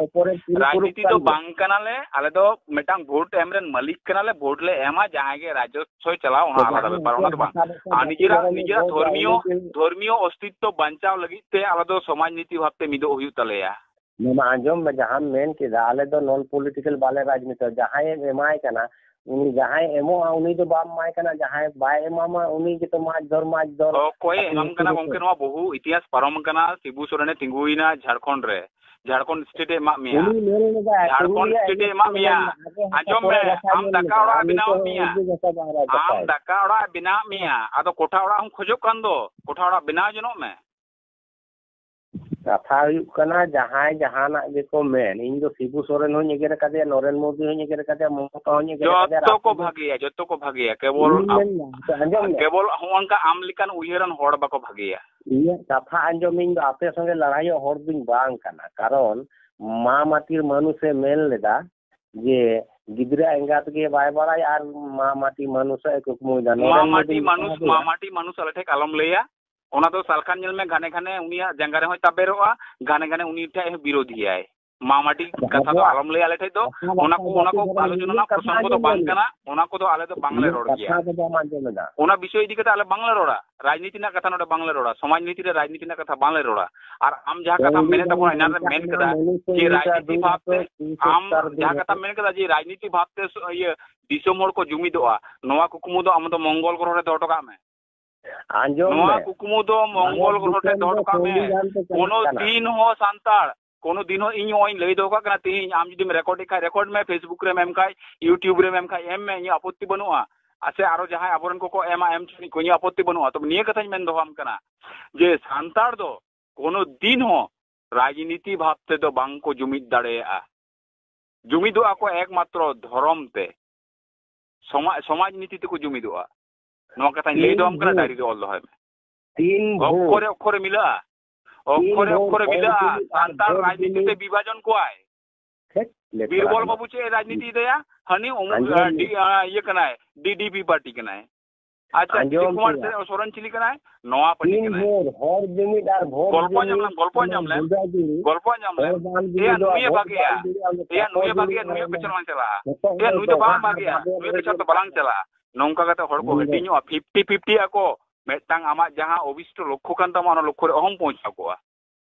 ᱨᱟᱡᱽᱱᱤᱛᱤ ᱫᱚ ᱵᱟᱝ ᱠᱟᱱᱟᱞᱮ, ᱟᱞᱮ ᱫᱚ ᱢᱤᱫᱴᱟᱝ ᱵᱷᱳᱴ ᱮᱢ ᱨᱮᱱ ᱢᱟᱹᱞᱤᱠ ᱠᱟᱱᱟᱞᱮ, ᱵᱷᱳᱴ ᱞᱮ ᱮᱢᱟ, ᱡᱟᱦᱟᱸᱭ ᱜᱮ ᱨᱟᱡᱚᱥᱣᱚᱭ ᱪᱟᱞᱟᱣ, ᱚᱱᱟ ᱟᱞᱟᱫᱟ ᱵᱮᱯᱟᱨ, ᱚᱱᱟ ᱫᱚ ᱵᱟᱝ᱾ ᱟᱨ ᱱᱤᱡᱮᱨᱟᱜ, ᱱᱤᱡᱮᱨᱟᱜ ᱫᱷᱚᱨᱢᱤᱭᱚ, ᱫᱷᱚᱨᱢᱤᱭᱚ ᱚᱥᱛᱤᱛᱛᱚ ᱵᱟᱧᱪᱟᱣ ᱞᱟᱹᱜᱤᱫ ᱛᱮ ᱟᱞᱮ ᱫᱚ ᱥᱚᱢᱟᱡᱽᱱᱤᱛᱤ ᱵᱷᱟᱵᱽ ᱛᱮ ᱢᱤᱫᱚᱜ ᱦᱩᱭᱩᱜ ᱛᱟᱞᱮᱭᱟ᱾ ᱱᱚᱣᱟ ᱟᱸᱡᱚᱢ ᱢᱮ, ᱡᱟᱦᱟᱸᱢ ᱢᱮᱱ ᱠᱮᱫᱟ, ᱟᱞᱮ ᱫᱚ non political ᱵᱟᱞᱮ ᱨᱟᱡᱽᱱᱤᱛᱤ, ᱡᱟᱦᱟᱸᱭᱮᱢ ᱮᱢᱟᱭ ᱠᱟᱱᱟ, ᱩᱱᱤ ᱡᱟᱦᱟᱸᱭ ᱮᱢᱚᱜᱼᱟ, ᱩᱱᱤ ᱫᱚ ᱵᱟᱢ ᱮᱢᱟᱭ ᱠᱟᱱᱟ, ᱡᱟᱦᱟᱸᱭ ᱵᱟᱭ ᱮᱢᱟᱢᱟ, ᱩᱱᱤ ᱜᱮᱛᱚ ᱢᱟᱡᱽ ᱫᱷᱚᱨ, ᱢᱟᱡᱽ ᱫᱷᱚᱨ᱾ ᱚᱠᱚᱭᱮ ᱮᱢᱟᱢ ᱠᱟᱱᱟ ᱜᱚᱝᱠᱮ? ᱱᱚᱣᱟ ᱵᱚᱦᱩ ᱤᱛᱤᱦᱟᱥ ᱯᱟᱨᱚᱢ ᱟᱠᱟᱱᱟ᱾ ᱥᱤᱵᱩ ᱥᱚᱨᱮᱱᱮ ᱛᱤᱸᱜᱩᱭᱮᱱᱟ ᱡᱷᱟᱲᱠᱷᱚᱸᱰ ᱨᱮ, ᱡᱷᱟᱲᱠᱷᱚᱸᱰ state ᱮ ᱮᱢᱟᱜ ᱢᱮᱭᱟ᱾ ᱩᱱᱤ ᱢᱮᱱ ᱞᱮᱫᱟᱭ, ᱡᱷᱟᱲᱠᱷᱚᱸᱰ ᱯᱩᱨᱩᱞᱤᱭᱟᱹ state ᱮ ᱮᱢᱟᱜ ᱢᱮᱭᱟ᱾ ᱟᱸᱡᱚᱢ ᱢᱮ, ᱟᱢ ᱫᱟᱠᱟ ᱚᱲᱟᱜ ᱮ ᱵᱮᱱᱟᱣ ᱟᱫ ᱢᱮᱭᱟ᱾ ᱟᱢ ᱫᱟᱠᱟ ᱚᱲᱟᱜ ᱮ ᱵᱮᱱᱟᱣ ᱟᱫ ᱢᱮᱭᱟ, ᱟᱫᱚ ᱠᱚᱴᱷᱟ ᱚᱲᱟᱜ ᱦᱚᱸᱢ ᱠᱷᱚᱡᱚᱜ ᱠᱟᱱ ᱫᱚ, ᱠᱚᱴᱷᱟ ᱚᱲᱟᱜ ᱵᱮᱱᱟᱣ ᱡᱚᱱᱚᱜ ᱢᱮ᱾ ᱠᱟᱛᱷᱟ ᱦᱩᱭᱩᱜ ᱠᱟᱱᱟ, ᱡᱟᱦᱟᱸᱭ ᱡᱟᱦᱟᱱᱟᱜ ᱜᱮᱠᱚ ᱢᱮᱱ, ᱤᱧ ᱫᱚ ᱥᱤᱵᱩ ᱥᱚᱨᱮᱱ ᱦᱚᱸᱧ ᱮᱜᱮᱨ ᱟᱠᱟᱫᱮᱭᱟ, ᱱᱚᱨᱮᱱ ᱢᱳᱫᱤ ᱦᱚᱸᱧ ᱮᱜᱮᱨ ᱟᱠᱟᱫᱮᱭᱟ, ᱢᱚᱢᱚᱛᱟ ᱦᱚᱸᱧ ᱮᱜᱮᱨ ᱟᱠᱟᱫᱮᱭᱟ, ᱡᱚᱛᱚ ᱠᱚ ᱵᱷᱟᱜᱮᱭᱟ, ᱡᱚᱛᱚ ᱠᱚ ᱵᱷᱟᱜᱮᱭᱟ, ᱠᱮᱵᱚᱞ ᱤᱧ ᱟᱢ, ᱢᱮᱱ ᱫᱟ, ᱟᱸᱡᱚᱢ ᱢᱮ᱾ ᱠᱮᱵᱚᱞ ᱦᱚᱸᱜᱼᱚ ᱱᱚᱝᱠᱟ ᱟᱢ ᱞᱮᱠᱟᱱ ᱩᱭᱦᱟᱹᱨᱟᱱ ᱦᱚᱲ ᱵᱟᱠᱚ ᱵᱷᱟᱜᱮᱭᱟ᱾ ᱤᱧᱟᱹᱜ ᱠᱟᱛᱷᱟ ᱟᱸᱡᱚᱢ, ᱤᱧ ᱫᱚ ᱟᱯᱮ ᱥᱚᱸᱜᱮ ᱞᱟᱲᱟᱭᱚᱜ ᱦᱚᱲ ᱫᱩᱧ ᱵᱟᱝ ᱠᱟᱱᱟ, ᱠᱟᱨᱚᱱ ᱢᱟ ᱢᱟᱴᱤᱨ ᱢᱟᱱᱩᱥᱮ ᱢᱮᱱ ᱞᱮᱫᱟ ᱡᱮ ᱜᱤᱫᱽᱨᱟᱹ ᱮᱸᱜᱟᱛ ᱜᱮ ᱵᱟᱭ ᱵᱟᱲᱟᱭᱟ ᱟᱨ ᱢᱟ ᱢᱟᱴᱤ ᱢᱟᱱᱩᱥ ᱮ ᱠᱩᱠᱢᱩᱭᱮᱫᱟ᱾ ᱢᱟ ᱱᱚᱨᱮᱱ ᱢᱟᱴᱤ ᱢᱳᱫᱤ ᱢᱟᱱᱩᱥ, ᱢᱟ ᱢᱟᱴᱤ ᱢᱟᱱᱩᱥ ᱟᱞᱮ ᱴᱷᱮᱱ ᱟᱞᱚᱢ ᱞᱟᱹᱭᱟ᱾ ᱚᱱᱟ ᱫᱚ ᱥᱟᱞᱠᱷᱟᱱ ᱧᱮᱞ ᱢᱮ, ᱜᱷᱟᱱᱮ ᱜᱷᱟᱱᱮ ᱩᱱᱤᱭᱟᱜ ᱡᱟᱸᱜᱟ ᱨᱮᱦᱚᱸᱭ ᱛᱟᱵᱮᱨᱚᱜᱼᱟ, ᱜᱷᱟᱱᱮ ᱜᱷᱟᱱᱮ ᱩᱱᱤ ᱴᱷᱮᱡ ᱦᱚᱸ ᱵᱤᱨᱳᱫᱷᱤᱭᱟᱭ᱾ ᱢᱟᱢᱟᱴᱤ ᱠᱟᱛᱷᱟ ᱫᱚ ᱟᱞᱚᱢ ᱞᱟᱹᱭᱟ ᱟᱞᱮ ᱴᱷᱮᱡ ᱫᱚ᱾ ᱚᱱᱟ ᱠᱚ, ᱚᱱᱟ ᱠᱚ ᱟᱞᱳᱪᱚᱱᱟ ᱨᱮᱱᱟᱜ ᱯᱨᱚᱥᱚᱝᱜᱚ ᱫᱚ ᱵᱟᱝ ᱠᱟᱱᱟ, ᱚᱱᱟ ᱠᱚᱫᱚ ᱟᱞᱮ ᱫᱚ ᱵᱟᱝᱞᱮ ᱨᱚᱲ ᱜᱮᱭᱟ᱾ ᱚᱱᱟ ᱵᱤᱥᱚᱭ ᱤᱫᱤ ᱠᱟᱛᱮ ᱟᱞᱮ ᱵᱟᱝᱞᱮ ᱨᱚᱲᱟ, ᱨᱟᱡᱽᱱᱤᱛᱤ ᱨᱮᱱᱟᱜ ᱠᱟᱛᱷᱟ ᱱᱚᱰᱮ ᱵᱟᱝᱞᱮ ᱨᱚᱲᱟ, ᱥᱚᱢᱟᱡᱽ ᱱᱤᱛᱤ ᱨᱮ ᱨᱟᱡᱽᱱᱤᱛᱤ ᱨᱮᱱᱟᱜ ᱠᱟᱛᱷᱟ ᱵᱟᱝᱞᱮ ᱨᱚᱲᱟ᱾ ᱟᱨ ᱟᱢ ᱡᱟᱦᱟᱸ ᱠᱟᱛᱷᱟᱢ ᱢᱮᱱᱮᱫ ᱛᱟᱵᱚᱱᱟ, ᱮᱱᱟᱱ ᱨᱮᱢ ᱢᱮᱱ ᱠᱮᱫᱟ ᱡᱮ ᱨᱟᱡᱽᱱᱤᱛᱤ ᱵᱷᱟᱵᱽᱛᱮ, ᱟᱢ ᱡᱟᱦᱟᱸ ᱠᱟᱛᱷᱟᱢ ᱢᱮᱱ ᱠᱮᱫᱟ ᱡᱮ ᱨᱟᱡᱽᱱᱤᱛᱤ ᱵᱷᱟᱵᱽᱛᱮ ᱥᱚ-, ᱤᱭᱟᱹ, ᱫᱤᱥᱚᱢ ᱦᱚᱲ ᱠᱚ ᱡᱩᱢᱤᱫᱚᱜᱼᱟ, ᱱᱚᱣᱟ ᱠᱩᱠᱢᱩ ᱫᱚ ᱟᱢ ᱫᱚ ᱢᱚᱝᱜᱚᱞ ᱜᱨᱚᱦᱚ ᱨᱮ ᱫᱚᱦᱚ ᱦᱚᱴᱚ ᱠᱟᱜ ᱢᱮ᱾ ᱟᱸᱡᱚᱢ ᱱᱚᱣᱟ ᱢᱮ᱾ ᱠᱩᱠᱢᱩ ᱫᱚ ᱢᱚᱝᱜᱚᱞ ᱵᱷᱟᱨᱚᱛ ᱜᱨᱚᱦᱚ ᱴᱷᱮᱱ ᱫᱤᱥᱚᱢ ᱫᱚᱦᱚ ᱫᱚ ᱦᱚᱴᱚ ᱠᱟᱜ ᱢᱮ᱾ ᱥᱚᱝᱵᱤᱫᱷᱟᱱ ᱛᱮ ᱪᱟᱞᱟᱜ ᱠᱳᱱᱳ ᱠᱟᱱᱟ᱾ ᱫᱤᱱ ᱦᱚᱸ ᱥᱟᱱᱛᱟᱲ, ᱠᱳᱱᱳ ᱫᱤᱱ ᱦᱚᱸ ᱤᱧ ᱱᱚᱜᱼᱚᱭ ᱤᱧ ᱞᱟᱹᱭ ᱫᱚᱦᱚ ᱠᱟᱜ ᱠᱟᱱᱟ, ᱛᱮᱦᱮᱧ ᱟᱢ ᱡᱩᱫᱤᱢ ᱨᱮᱠᱚᱨᱰ ᱮᱫ ᱠᱷᱟᱡ ᱨᱮᱠᱚᱨᱰ ᱢᱮ, Facebook ᱨᱮᱢ ᱮᱢ ᱠᱷᱟᱡ, YouTube ᱨᱮᱢ ᱮᱢ ᱠᱷᱟᱡ ᱮᱢ ᱢᱮ, ᱤᱧᱟᱹᱜ ᱟᱯᱚᱛᱛᱤ ᱵᱟᱹᱱᱩᱜᱼᱟ᱾ ᱟᱨ ᱥᱮ ᱟᱨᱚ ᱡᱟᱦᱟᱸᱭ ᱟᱵᱚᱨᱮᱱ ᱠᱚᱠᱚ ᱮᱢᱟ, ᱮᱢ ᱦᱚᱪᱚᱱᱤᱡ ᱠᱚ, ᱤᱧᱟᱹᱜ ᱟᱯᱚᱛᱛᱤ ᱵᱟᱹᱱᱩᱜᱼᱟ᱾ ᱛᱚᱵᱮ ᱱᱤᱭᱟᱹ ᱠᱟᱛᱷᱟᱧ ᱢᱮᱱ ᱫᱚᱦᱚᱣᱟᱢ ᱠᱟᱱᱟ ᱡᱮ ᱥᱟᱱᱛᱟᱲ ᱫᱚ ᱠᱳᱱᱳ ᱫᱤᱱ ᱦᱚᱸ ᱨᱟᱡᱽᱱᱤᱛᱤ ᱵᱷᱟᱵᱽ ᱛᱮᱫᱚ ᱵᱟᱝ ᱠᱚ ᱡᱩᱢᱤᱫ ᱫᱟᱲᱮᱭᱟᱜᱼᱟ᱾ ᱡᱩᱢᱤᱫᱚᱜᱼᱟ ᱠᱚ ᱮᱠᱢᱟᱛᱨᱚ ᱫᱷᱚᱨᱚᱢ ᱛᱮ, ᱥᱚᱢᱟ-, ᱥᱚᱢᱟᱡᱽ ᱱᱤᱛᱤ ᱛᱮᱠᱚ ᱡᱩᱢᱤᱫᱚᱜᱼᱟ᱾ ᱱᱚᱣᱟ ᱠᱟᱛᱷᱟᱧ ᱞᱟᱹᱭ ᱫᱚᱦᱚᱣᱟᱢ ᱠᱟᱱᱟ, ᱛᱤᱱ ᱵᱷᱳᱨ? ᱰᱟᱭᱨᱤ ᱨᱮ ᱚᱞ ᱫᱚᱦᱚᱭ ᱢᱮ᱾ ᱛᱤᱱ ᱵᱷᱳᱨ? ᱚᱠᱠᱷᱚᱨᱮ ᱚᱠᱠᱷᱚᱨᱮ ᱢᱤᱞᱟᱹᱜᱼᱟ᱾ ᱛᱤᱱ ᱚᱠᱠᱷᱚᱨᱮ ᱵᱷᱳᱨ ᱚᱠᱠᱷᱚᱨᱮ ᱦᱚᱲ ᱢᱤᱞᱟᱹᱜᱼᱟ᱾ ᱡᱩᱢᱤᱫ ᱟᱨ ᱥᱟᱱᱛᱟᱲ ᱵᱷᱳᱴ ᱨᱟᱡᱽᱱᱤᱛᱤ ᱡᱩᱢᱤᱫ? ᱛᱮ ᱵᱤᱵᱷᱟᱡᱚᱱ ᱠᱚᱣᱟᱭ᱾ ᱦᱮᱴ, ᱞᱮᱯᱲᱟ ᱵᱤᱨᱵᱚᱞ ᱫᱚ᱾ ᱵᱟᱹᱵᱩ ᱪᱮᱫ ᱮ ᱨᱟᱡᱽᱱᱤᱛᱤᱭ ᱫᱟᱭᱟ? ᱦᱟᱹᱱᱤ ᱩᱢᱩᱠ, ᱟᱸᱡᱚᱢ ᱟᱸ, ᱢᱮ᱾ ᱰᱤ-, ᱟᱸ, ᱤᱭᱟᱹ ᱠᱟᱱᱟᱭ, ᱰᱤ ᱰᱤ ᱯᱤ ᱯᱟᱨᱴᱤ ᱠᱟᱱᱟᱭ᱾ ᱟᱪᱪᱷᱟ, ᱟᱸᱡᱚᱢ ᱥᱤᱵ ᱠᱩᱢᱟᱨ ᱯᱮᱭᱟ᱾ ᱥᱚᱨᱮᱱ ᱪᱤᱞᱤ ᱠᱟᱱᱟᱭ? ᱱᱚᱣᱟ ᱯᱟᱹᱴᱤ ᱛᱤᱱ ᱠᱟᱱᱟᱭ᱾ ᱵᱷᱳᱨ ᱦᱚᱲ ᱡᱩᱢᱤᱫ ᱟᱨ ᱵᱷᱳᱴ ᱜᱚᱞᱯᱚ ᱟᱸᱡᱚᱢ ᱡᱩᱢᱤᱫ ᱞᱮᱢ, ᱜᱚᱞᱯᱚ ᱟᱸᱡᱚᱢ ᱞᱮᱢ, ᱵᱩᱡᱷᱟᱹᱣ ᱡᱩᱢᱤᱫ᱾ ᱜᱚᱞᱯᱚ ᱟᱸᱡᱚᱢ ᱞᱮᱢ᱾ ᱦᱚᱲ ᱵᱟᱝ ᱮᱭᱟ, ᱡᱩᱢᱤᱫᱚᱜᱼᱟ, ᱱᱩᱭᱮ ᱵᱷᱳᱴ ᱵᱷᱟᱜᱮᱭᱟ᱾ ᱵᱟᱝ ᱡᱩᱢᱤᱫᱚᱜᱼᱟ, ᱚᱸᱰᱮ ᱮᱭᱟ, ᱠᱚᱠᱚᱭ ᱱᱩᱭᱮ ᱡᱩᱢᱤᱫ ᱵᱷᱟᱜᱮᱭᱟ, ᱱᱩᱭᱟᱜ ᱚᱸᱰᱮ ᱯᱮᱪᱷᱚᱱ ᱞᱟᱝ ᱪᱟᱞᱟᱜᱼᱟ᱾ ᱡᱚᱛᱚ ᱦᱚᱲ ᱮᱭᱟ, ᱱᱩᱭ ᱫᱚ ᱵᱟᱝ ᱫᱚᱦᱲᱟ ᱵᱷᱟᱜᱮᱭᱟ, ᱵᱟᱵᱮᱨ ᱱᱩᱭᱟᱜ ᱨᱮᱜᱮ ᱯᱮᱪᱷᱚᱱ ᱫᱚ ᱵᱟᱞᱟᱝ ᱪᱟᱞᱟᱜᱼᱟ᱾ ᱱᱚᱝᱠᱟ ᱠᱟᱛᱮ ᱦᱚᱲ ᱠᱚ ᱦᱩᱸ᱾ ᱦᱟᱹᱴᱤᱧᱚᱜᱼᱟ, ᱯᱷᱤᱯᱴᱤ ᱯᱷᱤᱯᱴᱤ ᱟᱠᱚ᱾ ᱢᱤᱫᱴᱟᱝ ᱟᱢᱟᱜ ᱡᱟᱦᱟᱸ ᱚᱵᱷᱤᱥᱴᱚ ᱞᱚᱠᱠᱷᱚ ᱠᱟᱱ ᱛᱟᱢᱟ, ᱚᱱᱟ ᱞᱚᱠᱠᱷᱚ ᱨᱮ ᱚᱦᱚᱢ ᱯᱚᱦᱚᱸᱪᱟᱣ ᱠᱚᱜᱼᱟ᱾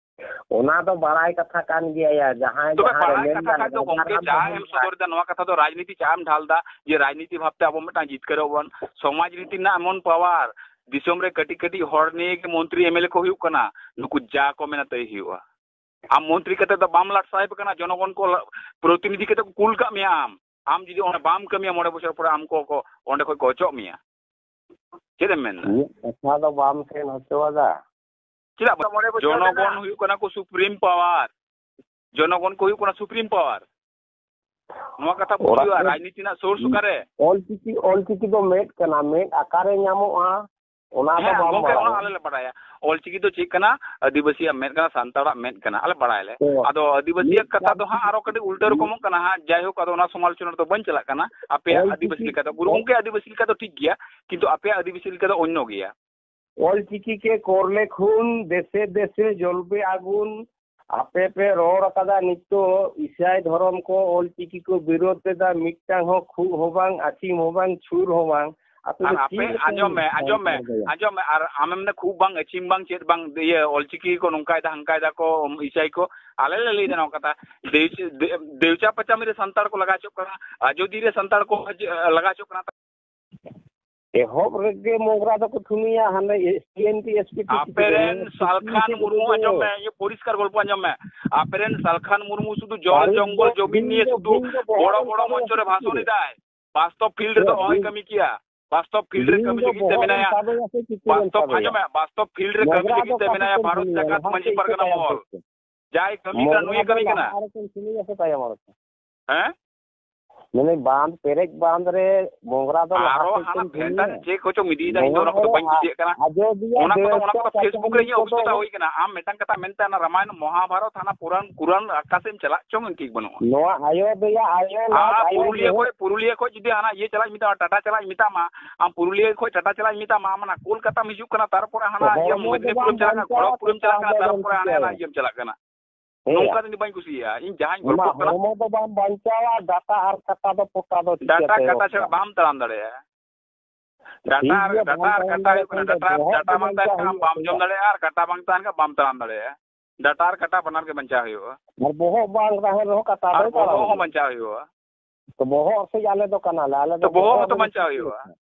ᱚᱱᱟ ᱫᱚ ᱵᱟᱲᱟᱭ ᱠᱟᱛᱷᱟ ᱠᱟᱱ ᱜᱮᱭᱟ ᱭᱟ, ᱡᱟᱦᱟᱸᱭ ᱛᱚᱵᱮ ᱡᱟᱦᱟᱸ ᱨᱮ ᱵᱟᱲᱟᱭ ᱢᱮᱱ ᱠᱟᱛᱷᱟ ᱫᱟ, ᱠᱷᱟᱡ ᱫᱚ ᱨᱟᱡᱟ ᱜᱚᱢᱠᱮ, ᱨᱟᱢ ᱪᱟ ᱢᱳᱦᱚᱱ ᱮᱢ ᱥᱟᱭ᱾ ᱥᱚᱫᱚᱨ ᱮᱫᱟ, ᱱᱚᱣᱟ ᱠᱟᱛᱷᱟ ᱫᱚ ᱨᱟᱡᱽᱱᱤᱛᱤ ᱪᱟ ᱮᱢ ᱰᱷᱟᱞ ᱮᱫᱟ, ᱡᱮ ᱨᱟᱡᱽᱱᱤᱛᱤ ᱵᱷᱟᱵᱽᱛᱮ ᱟᱵᱚ ᱢᱤᱫᱴᱟᱝ ᱡᱤᱛᱠᱟᱹᱨᱚᱜ ᱵᱚᱱ᱾ ᱥᱚᱢᱟᱡᱽ ᱱᱤᱛᱤ ᱨᱮᱱᱟᱜ ᱮᱢᱚᱱ ᱯᱟᱣᱟᱨ, ᱫᱤᱥᱚᱢ ᱨᱮ ᱠᱟᱹᱴᱤᱡ ᱠᱟᱹᱴᱤᱡ ᱦᱚᱲ ᱱᱤᱭᱮ ᱜᱮ ᱢᱚᱱᱛᱨᱤ ᱮᱢ ᱮᱞ ᱮ ᱠᱚ ᱦᱩᱭᱩᱜ ᱠᱟᱱᱟ, ᱱᱩᱠᱩ ᱡᱟ ᱠᱚ ᱢᱮᱱᱟ ᱛᱟᱹᱭ ᱦᱩᱭᱩᱜᱼᱟ᱾ ᱟᱢ ᱢᱚᱱᱛᱨᱤ ᱠᱟᱛᱮ ᱫᱚ ᱵᱟᱢ ᱞᱟᱴ ᱥᱟᱦᱮᱵ ᱠᱟᱱᱟ, ᱡᱚᱱᱚᱜᱚᱱ ᱠᱚ ᱞᱟ-, ᱯᱨᱚᱛᱤᱱᱤᱫᱷᱤ ᱠᱟᱛᱮ ᱠᱚ ᱠᱩᱞ ᱠᱟᱜ ᱢᱮᱭᱟ ᱟᱢ᱾ ᱟᱢ ᱡᱩᱫᱤ ᱚᱸᱰᱮ ᱵᱟᱢ ᱠᱟᱹᱢᱤᱭᱟ, ᱢᱚᱬᱮ ᱵᱚᱪᱷᱚᱨ ᱯᱚᱨᱮ ᱟᱢ ᱠᱚ, ᱠᱚ ᱚᱸᱰᱮ ᱠᱷᱚᱡ ᱠᱚ ᱚᱪᱚᱜ ᱢᱮᱭᱟ᱾ ᱪᱮᱫ ᱮᱢ ᱢᱮᱱᱫᱟ? ᱤᱧᱟᱹᱜ ᱠᱟᱛᱷᱟ ᱫᱚ ᱵᱟᱢ ᱥᱮᱱ ᱦᱚᱪᱚᱣᱟᱫᱟ᱾ ᱪᱮᱫᱟᱜ ᱵᱟᱝ? ᱢᱚᱬᱮ ᱵᱚᱪᱷᱚᱨ ᱡᱚᱱᱚᱜᱚᱱ ᱨᱮᱱᱟᱜ ᱦᱩᱭᱩᱜ ᱠᱟᱱᱟ ᱠᱚ ᱥᱩᱯᱨᱤᱢ ᱯᱟᱣᱟᱨ᱾ ᱡᱚᱱᱚᱜᱚᱱ ᱠᱚ ᱦᱩᱭᱩᱜ ᱠᱟᱱᱟ ᱥᱩᱯᱨᱤᱢ ᱯᱟᱣᱟᱨ᱾ ᱱᱚᱣᱟ ᱠᱟᱛᱷᱟ ᱵᱩᱡᱷᱟᱹᱣ ᱚᱲᱟᱜ ᱦᱩᱭᱩᱜᱼᱟ, ᱨᱮ ᱨᱟᱡᱽᱱᱤᱛᱤ ᱨᱮᱱᱟᱜ ᱥᱳᱨᱥ ᱚᱠᱟᱨᱮ? ᱚᱞᱪᱤᱠᱤ, ᱚᱞᱪᱤᱠᱤ ᱫᱚ ᱢᱮᱫ ᱠᱟᱱᱟ, ᱢᱮᱫ ᱚᱠᱟᱨᱮ ᱧᱟᱢᱚᱜᱼᱟ, ᱚᱱᱟ ᱫᱚ ᱦᱮᱸ, ᱵᱟᱢ ᱜᱚᱢᱠᱮ, ᱵᱟᱲᱟᱭᱟ᱾ ᱚᱱᱟ ᱟᱞᱮ ᱞᱮ ᱵᱟᱲᱟᱭᱟ᱾ ᱚᱞᱪᱤᱠᱤ ᱫᱚ ᱪᱮᱫ ᱠᱟᱱᱟ? ᱟᱹᱫᱤᱵᱟᱹᱥᱤᱭᱟᱜ ᱢᱮᱫ ᱠᱟᱱᱟ, ᱥᱟᱱᱛᱟᱲᱟᱜ ᱢᱮᱫ ᱠᱟᱱᱟ, ᱟᱞᱮ ᱵᱟᱲᱟᱭᱟᱞᱮ᱾ ᱚ᱾ ᱟᱫᱚ ᱟᱹᱫᱤᱵᱟᱹᱥᱤᱭᱟᱜ ᱢᱤᱫ ᱠᱟᱛᱷᱟ ᱫᱚ ᱦᱟᱸᱜ ᱟᱨᱚ ᱠᱟᱹᱴᱤᱡ ᱩᱞᱴᱟᱹ ᱨᱚᱠᱚᱢᱚᱜ ᱠᱟᱱᱟ ᱦᱟᱸᱜ᱾ ᱡᱟᱭᱦᱳᱠ, ᱟᱫᱚ ᱚᱱᱟ ᱥᱚᱢᱟᱞᱳᱪᱚᱱᱟ ᱨᱮᱫᱚ ᱵᱟᱹᱧ ᱪᱟᱞᱟᱜ ᱠᱟᱱᱟ᱾ ᱟᱯᱮᱭᱟᱜ ᱚᱞᱪᱤᱠᱤ ᱟᱹᱫᱤᱵᱟᱹᱥᱤ ᱞᱮᱠᱟ ᱫᱚ, ᱜᱩᱨᱩ ᱚᱞ- ᱜᱚᱢᱠᱮ ᱟᱹᱫᱤᱵᱟᱹᱥᱤ ᱞᱮᱠᱟ ᱫᱚ ᱴᱷᱤᱠ ᱜᱮᱭᱟ, ᱠᱤᱱᱛᱩ ᱟᱯᱮᱭᱟᱜ ᱟᱹᱫᱤᱵᱟᱹᱥᱤ ᱞᱮᱠᱟ ᱫᱚ ᱚᱱᱱᱚ ᱜᱮᱭᱟ᱾ ᱚᱞᱪᱤᱠᱤ ᱠᱮ ᱠᱚᱨᱞᱮ ᱠᱷᱩᱱ, ᱫᱮᱥᱮ ᱫᱮᱥᱮ ᱡᱚᱞᱵᱮ ᱟᱜᱩᱱ᱾ ᱟᱯᱮ ᱯᱮ ᱨᱚᱲ ᱟᱠᱟᱫᱟ, ᱱᱤᱛᱚᱜ ᱤᱥᱟᱭ ᱫᱷᱚᱨᱚᱢ ᱠᱚ ᱚᱞᱪᱤᱠᱤ ᱠᱚ ᱵᱤᱨᱳᱫᱷ ᱞᱮᱫᱟ, ᱢᱤᱫᱴᱟᱝ ᱦᱚᱸ ᱠᱷᱩᱜ ᱦᱚᱸ ᱵᱟᱝ, ᱟᱹᱪᱤᱢ ᱦᱚᱸ ᱵᱟᱝ, ᱪᱷᱩᱨ ᱦᱚᱸ ᱵᱟᱝ᱾ ᱟᱯᱮ ᱟᱨ ᱫᱚ ᱟᱯᱮ ᱪᱮᱫ ᱞᱮᱠᱟᱱ ᱟᱸᱡᱚᱢ ᱢᱮ, ᱟᱸᱡᱚᱢ ᱢᱮ, ᱥᱟᱱᱛᱟᱲ ᱫᱚᱭᱟ? ᱟᱸᱡᱚᱢ ᱢᱮ, ᱟᱨ ᱟᱢᱮᱢ ᱢᱮᱱᱫᱟ ᱠᱷᱩᱵ ᱵᱟᱝ, ᱟᱹᱪᱤᱢ ᱵᱟᱝ, ᱪᱮᱫ ᱵᱟᱝ, ᱤᱭᱟᱹ ᱚᱞᱪᱤᱠᱤ ᱠᱚ ᱱᱚᱝᱠᱟᱭ ᱫᱟ, ᱦᱟᱝᱠᱟᱭ ᱫᱟ ᱠᱚ ᱤᱥᱟᱭ ᱠᱚ, ᱟᱞᱮ ᱞᱮ ᱞᱟᱹᱭ ᱫᱟ ᱱᱚᱣᱟ ᱠᱟᱛᱷᱟ᱾ ᱫᱮᱣ-, ᱫᱮᱣ-, ᱫᱮᱣᱪᱟ ᱯᱟᱪᱟᱢᱤ ᱨᱮ ᱥᱟᱱᱛᱟᱲ ᱠᱚ ᱞᱟᱜᱟ ᱦᱚᱪᱚᱜ ᱠᱟᱱᱟ, ᱟᱡᱚᱫᱤᱭᱟᱹ ᱨᱮ ᱥᱟᱱᱛᱟᱲ ᱠᱚ ᱦᱟᱡ-, ᱞᱟᱜᱟ ᱦᱚᱪᱚᱜ ᱠᱟᱱᱟ᱾ ᱮᱦᱚᱵ ᱨᱮᱜᱮ ᱢᱚᱜᱽᱨᱟ ᱫᱚᱠᱚ ᱛᱷᱩᱢᱤᱭᱟ, ᱦᱟᱱᱮ T N T S P ᱠᱚ ᱟᱯᱮᱨᱮᱱ ᱪᱤᱠᱟᱹᱭᱟ? ᱥᱟᱞᱠᱷᱟᱱ ᱢᱩᱨᱢᱩ, ᱟᱸᱡᱚᱢ ᱢᱮ, ᱤᱧᱟᱹᱜ ᱯᱚᱨᱤᱥᱠᱟᱨ ᱜᱚᱞᱯᱚ ᱟᱸᱡᱚᱢ ᱢᱮ᱾ ᱟᱯᱮᱨᱮᱱ ᱥᱟᱞᱠᱷᱟᱱ ᱢᱩᱨᱢᱩ ᱥᱩᱫᱷᱩ ᱡᱚᱞ ᱵᱟᱹᱲᱤᱡ ᱡᱚᱝᱜᱚᱞ ᱫᱚ ᱡᱚᱢᱤᱱ ᱵᱤᱧ ᱱᱤᱭᱮ ᱫᱚ, ᱥᱩᱫᱷᱩ ᱵᱤᱧ ᱫᱚ ᱵᱚᱦᱚᱜ ᱵᱚᱲᱚ ᱨᱮ ᱵᱚᱲᱚ ᱥᱟᱵᱮᱭᱟ ᱢᱚᱧᱪᱚ ᱨᱮ ᱥᱩᱫᱷᱩ ᱵᱷᱟᱥᱚᱱ ᱨᱮ᱾ ᱮᱫᱟᱭ᱾ ᱵᱟᱥᱛᱚᱵ ᱯᱷᱤᱞᱰ ᱨᱮᱫᱚ ᱦᱮᱸ, ᱚᱦᱚᱭ ᱵᱤᱧ, ᱠᱟᱹᱢᱤ ᱠᱮᱭᱟ᱾ ᱵᱟᱥᱛᱚᱵ ᱯᱷᱤᱞᱰ ᱨᱮ ᱵᱤᱧ ᱠᱟᱹᱢᱤ ᱫᱚ ᱞᱟᱹᱜᱤᱫ ᱛᱮ ᱵᱚᱦᱚᱜ ᱨᱮᱢ ᱢᱮᱱᱟᱭᱟ᱾ ᱥᱟᱵᱮᱭᱟ ᱥᱮ ᱪᱤᱠᱟᱹ ᱨᱮᱢ ᱵᱟᱥᱛᱚᱵ, ᱥᱟᱵᱮᱭᱟ? ᱟᱸᱡᱚᱢ ᱢᱮ, ᱵᱟᱥᱛᱚᱵ ᱯᱷᱤᱞᱰ ᱨᱮ ᱠᱟᱹᱢᱤ ᱢᱚᱜᱽᱨᱟ ᱞᱟᱹᱜᱤᱫ ᱫᱚ ᱛᱮ ᱚᱠᱟ ᱢᱮᱱᱟᱭᱟ ᱠᱷᱚᱱ ᱵᱷᱟᱨᱚᱛ ᱛᱮᱢ ᱡᱟᱠᱟᱛ ᱧᱟᱢᱟ? ᱢᱟᱹᱡᱷᱤ ᱞᱟᱦᱟ ᱯᱟᱨᱜᱟᱱᱟ ᱪᱮᱫ ᱢᱚᱦᱚᱞ᱾ ᱛᱮ ᱛᱟᱭᱚᱢ ᱛᱮ? ᱡᱟᱭ ᱠᱟᱹᱢᱤ ᱠᱟᱱᱟ, ᱢᱚᱜᱽᱨᱟ ᱱᱩᱭᱮ ᱫᱚ ᱠᱟᱹᱢᱤ ᱠᱟᱱᱟ᱾ ᱞᱟᱦᱟ ᱨᱮᱠᱚ ᱥᱩᱱᱩᱭᱟ ᱥᱮ ᱛᱟᱭᱚᱢ ᱨᱮᱠᱚ? ᱦᱮᱸ? ᱢᱟᱱᱮ ᱵᱟᱸᱫ, ᱯᱮᱨᱮᱡ ᱵᱟᱸᱫ ᱨᱮ ᱢᱚᱜᱽᱨᱟ ᱫᱚ ᱟᱨᱚ ᱞᱟᱦᱟ ᱥᱮᱫ ᱦᱟᱱᱟ ᱠᱚ ᱵᱷᱮᱱᱰᱟᱨ ᱥᱩᱱᱩᱭᱟ᱾ ᱪᱮᱫ ᱠᱚᱪᱚ ᱢᱤᱫᱤᱭᱮᱫᱟ, ᱤᱧ ᱫᱚ ᱱᱚᱣᱟ ᱚᱱᱟ ᱠᱚᱫᱚ ᱠᱚᱨᱮ ᱵᱟᱹᱧ ᱟ-, ᱠᱩᱥᱤᱭᱟᱜ ᱠᱟᱱᱟ᱾ ᱟᱡᱚᱫᱤᱭᱟᱹ ᱚᱱᱟ ᱠᱚᱫᱚ, ᱚᱱᱟ ᱫᱮᱣᱪᱟ ᱠᱚᱫᱚ Facebook ᱨᱮ ᱯᱟᱪᱟᱢᱤ ᱤᱧᱟᱹᱜ ᱠᱚᱫᱚ ᱚᱵᱷᱤᱡᱳᱜᱽ ᱦᱩᱭ ᱠᱟᱱᱟ᱾ ᱟᱢ ᱢᱤᱫᱴᱟᱝ ᱠᱟᱛᱷᱟ ᱢᱮᱱᱛᱮ ᱚᱱᱟ ᱨᱟᱢᱟᱭᱚᱱ, ᱢᱚᱦᱟᱵᱷᱟᱨᱚᱛ, ᱦᱟᱱᱟ ᱯᱩᱨᱟᱱ, ᱠᱩᱨᱟᱱ ᱚᱠᱟ ᱥᱮᱫ ᱮᱢ ᱪᱟᱞᱟᱜ ᱪᱚᱝ, ᱤᱧ ᱴᱷᱤᱠ ᱵᱟᱹᱱᱩᱜᱼᱟ᱾ ᱱᱚᱣᱟ ᱟᱭᱳᱫᱮᱭᱟ ᱟᱭᱳ ᱞᱟᱡ ᱟᱨ ᱟᱭᱳ ᱯᱩᱨᱩᱞᱤᱭᱟᱹ ᱵᱚᱦᱚᱜ ᱠᱷᱚᱡ, ᱯᱩᱨᱩᱞᱤᱭᱟᱹ ᱠᱷᱚᱡ ᱡᱩᱫᱤ ᱦᱟᱱᱟ ᱤᱭᱟᱹ ᱪᱟᱞᱟᱜ ᱤᱧ ᱢᱮᱛᱟᱢᱟ, ᱴᱟᱴᱟ ᱪᱟᱞᱟᱜ ᱤᱧ ᱢᱮᱛᱟᱢᱟ, ᱟᱢ ᱯᱩᱨᱩᱞᱤᱭᱟᱹ ᱠᱷᱚᱡ ᱴᱟᱴᱟ ᱪᱟᱞᱟᱜ ᱤᱧ ᱢᱮᱛᱟᱢᱟ, ᱟᱢ ᱚᱱᱟ ᱠᱳᱞᱠᱟᱛᱟᱢ ᱦᱤᱡᱩᱜ ᱠᱟᱱᱟ, ᱛᱟᱨᱯᱚᱨᱮ ᱦᱟᱱᱟ ᱤᱭᱟᱹ ᱦᱚᱲᱢᱚ ᱫᱚ ᱵᱟᱢ ᱢᱮᱫᱽᱱᱤᱯᱩᱨᱮᱢ ᱪᱟᱞᱟᱜ ᱠᱟᱱᱟ, ᱵᱟᱧᱪᱟᱣᱟ, ᱠᱷᱚᱲᱚᱜᱯᱩᱨᱮᱢ ᱪᱟᱞᱟᱜ ᱠᱟᱱᱟ, ᱛᱟᱨᱯᱚᱨᱮ ᱦᱟᱱᱟ ᱪᱤᱠᱟᱹᱭᱟ? ᱤᱭᱟᱹᱢ ᱪᱟᱞᱟᱜ ᱠᱟᱱᱟ᱾ ᱦᱮᱸ᱾ ᱱᱚᱝᱠᱟ ᱫᱚ ᱤᱧ ᱫᱚ ᱵᱟᱹᱧ ᱠᱩᱥᱤᱭᱟᱜᱼᱟ᱾ ᱤᱧ ᱡᱟᱦᱟᱸᱧ ᱚᱱᱟ ᱜᱚᱞᱯᱚᱜ ᱠᱟᱱᱟ, ᱦᱚᱲᱢᱚ ᱫᱚ ᱵᱟᱢ ᱵᱟᱧᱪᱟᱣᱟ, ᱰᱟᱴᱟ ᱟᱨ ᱠᱟᱴᱟ ᱫᱚ ᱯᱚᱴᱟ ᱫᱚ ᱰᱟᱴᱟ ᱪᱤᱠᱟᱹᱛᱮ ᱠᱟᱴᱟ ᱨᱚᱲ ᱪᱷᱟᱲᱟ ᱠᱟᱱᱟ? ᱵᱟᱢ ᱛᱟᱲᱟᱢ ᱫᱟᱲᱮᱭᱟᱜᱼᱟ᱾ ᱰᱟᱴᱟ ᱴᱷᱤᱠ ᱟᱨ, ᱜᱮᱭᱟ, ᱰᱟᱴᱟ ᱵᱟᱢ ᱟᱨ ᱛᱟᱲᱟᱢ ᱠᱟᱴᱟ ᱦᱩᱭᱩᱜ ᱠᱟᱱᱟ᱾ ᱞᱮᱠᱷᱟᱱ ᱫᱚ ᱰᱟᱴᱟ, ᱵᱚᱦᱚᱜ ᱰᱟᱴᱟ ᱦᱚᱸ ᱵᱟᱝ ᱛᱟᱦᱮᱱ ᱵᱟᱧᱪᱟᱣ ᱠᱷᱟᱱ ᱦᱩᱭᱩᱜᱼᱟ ᱵᱟᱢ ᱥᱮ ᱡᱚᱢ ᱭᱟ? ᱫᱟᱲᱮᱭᱟᱜᱼᱟ, ᱟᱨ ᱠᱟᱴᱟ ᱵᱟᱝ ᱛᱟᱦᱮᱱ ᱠᱷᱟᱱ ᱵᱟᱢ ᱛᱟᱲᱟᱢ ᱫᱟᱲᱮᱭᱟᱜᱼᱟ᱾ ᱰᱟᱴᱟ ᱟᱨ ᱠᱟᱴᱟ ᱵᱟᱱᱟᱨ ᱜᱮ ᱵᱟᱧᱪᱟᱣ ᱦᱩᱭᱩᱜᱼᱟ᱾ ᱟᱨ ᱵᱚᱦᱚᱜ ᱵᱟᱝ ᱛᱟᱦᱮᱱ ᱨᱮᱦᱚᱸ ᱠᱟᱴᱟ ᱟᱨ ᱫᱚᱭ ᱵᱚᱦᱚᱜ ᱛᱟᱲᱟᱢ ᱦᱚᱸ ᱜᱮᱭᱟ᱾ ᱵᱟᱧᱪᱟᱣ ᱦᱩᱭᱩᱜᱼᱟ᱾ ᱛᱚ ᱵᱚᱦᱚᱜ ᱥᱮᱡ ᱟᱞᱮ ᱫᱚ ᱠᱟᱱᱟᱞᱮ, ᱟᱞᱮ ᱫᱚ ᱛᱚ ᱵᱚᱦᱚᱜ ᱵᱚᱦᱚᱜ ᱦᱚᱸᱛᱚ ᱨᱮᱜᱮ ᱵᱟᱧᱪᱟᱣ ᱥᱤᱠᱲᱤ ᱦᱩᱭᱩᱜᱼᱟ᱾ ᱠᱟᱱᱟ᱾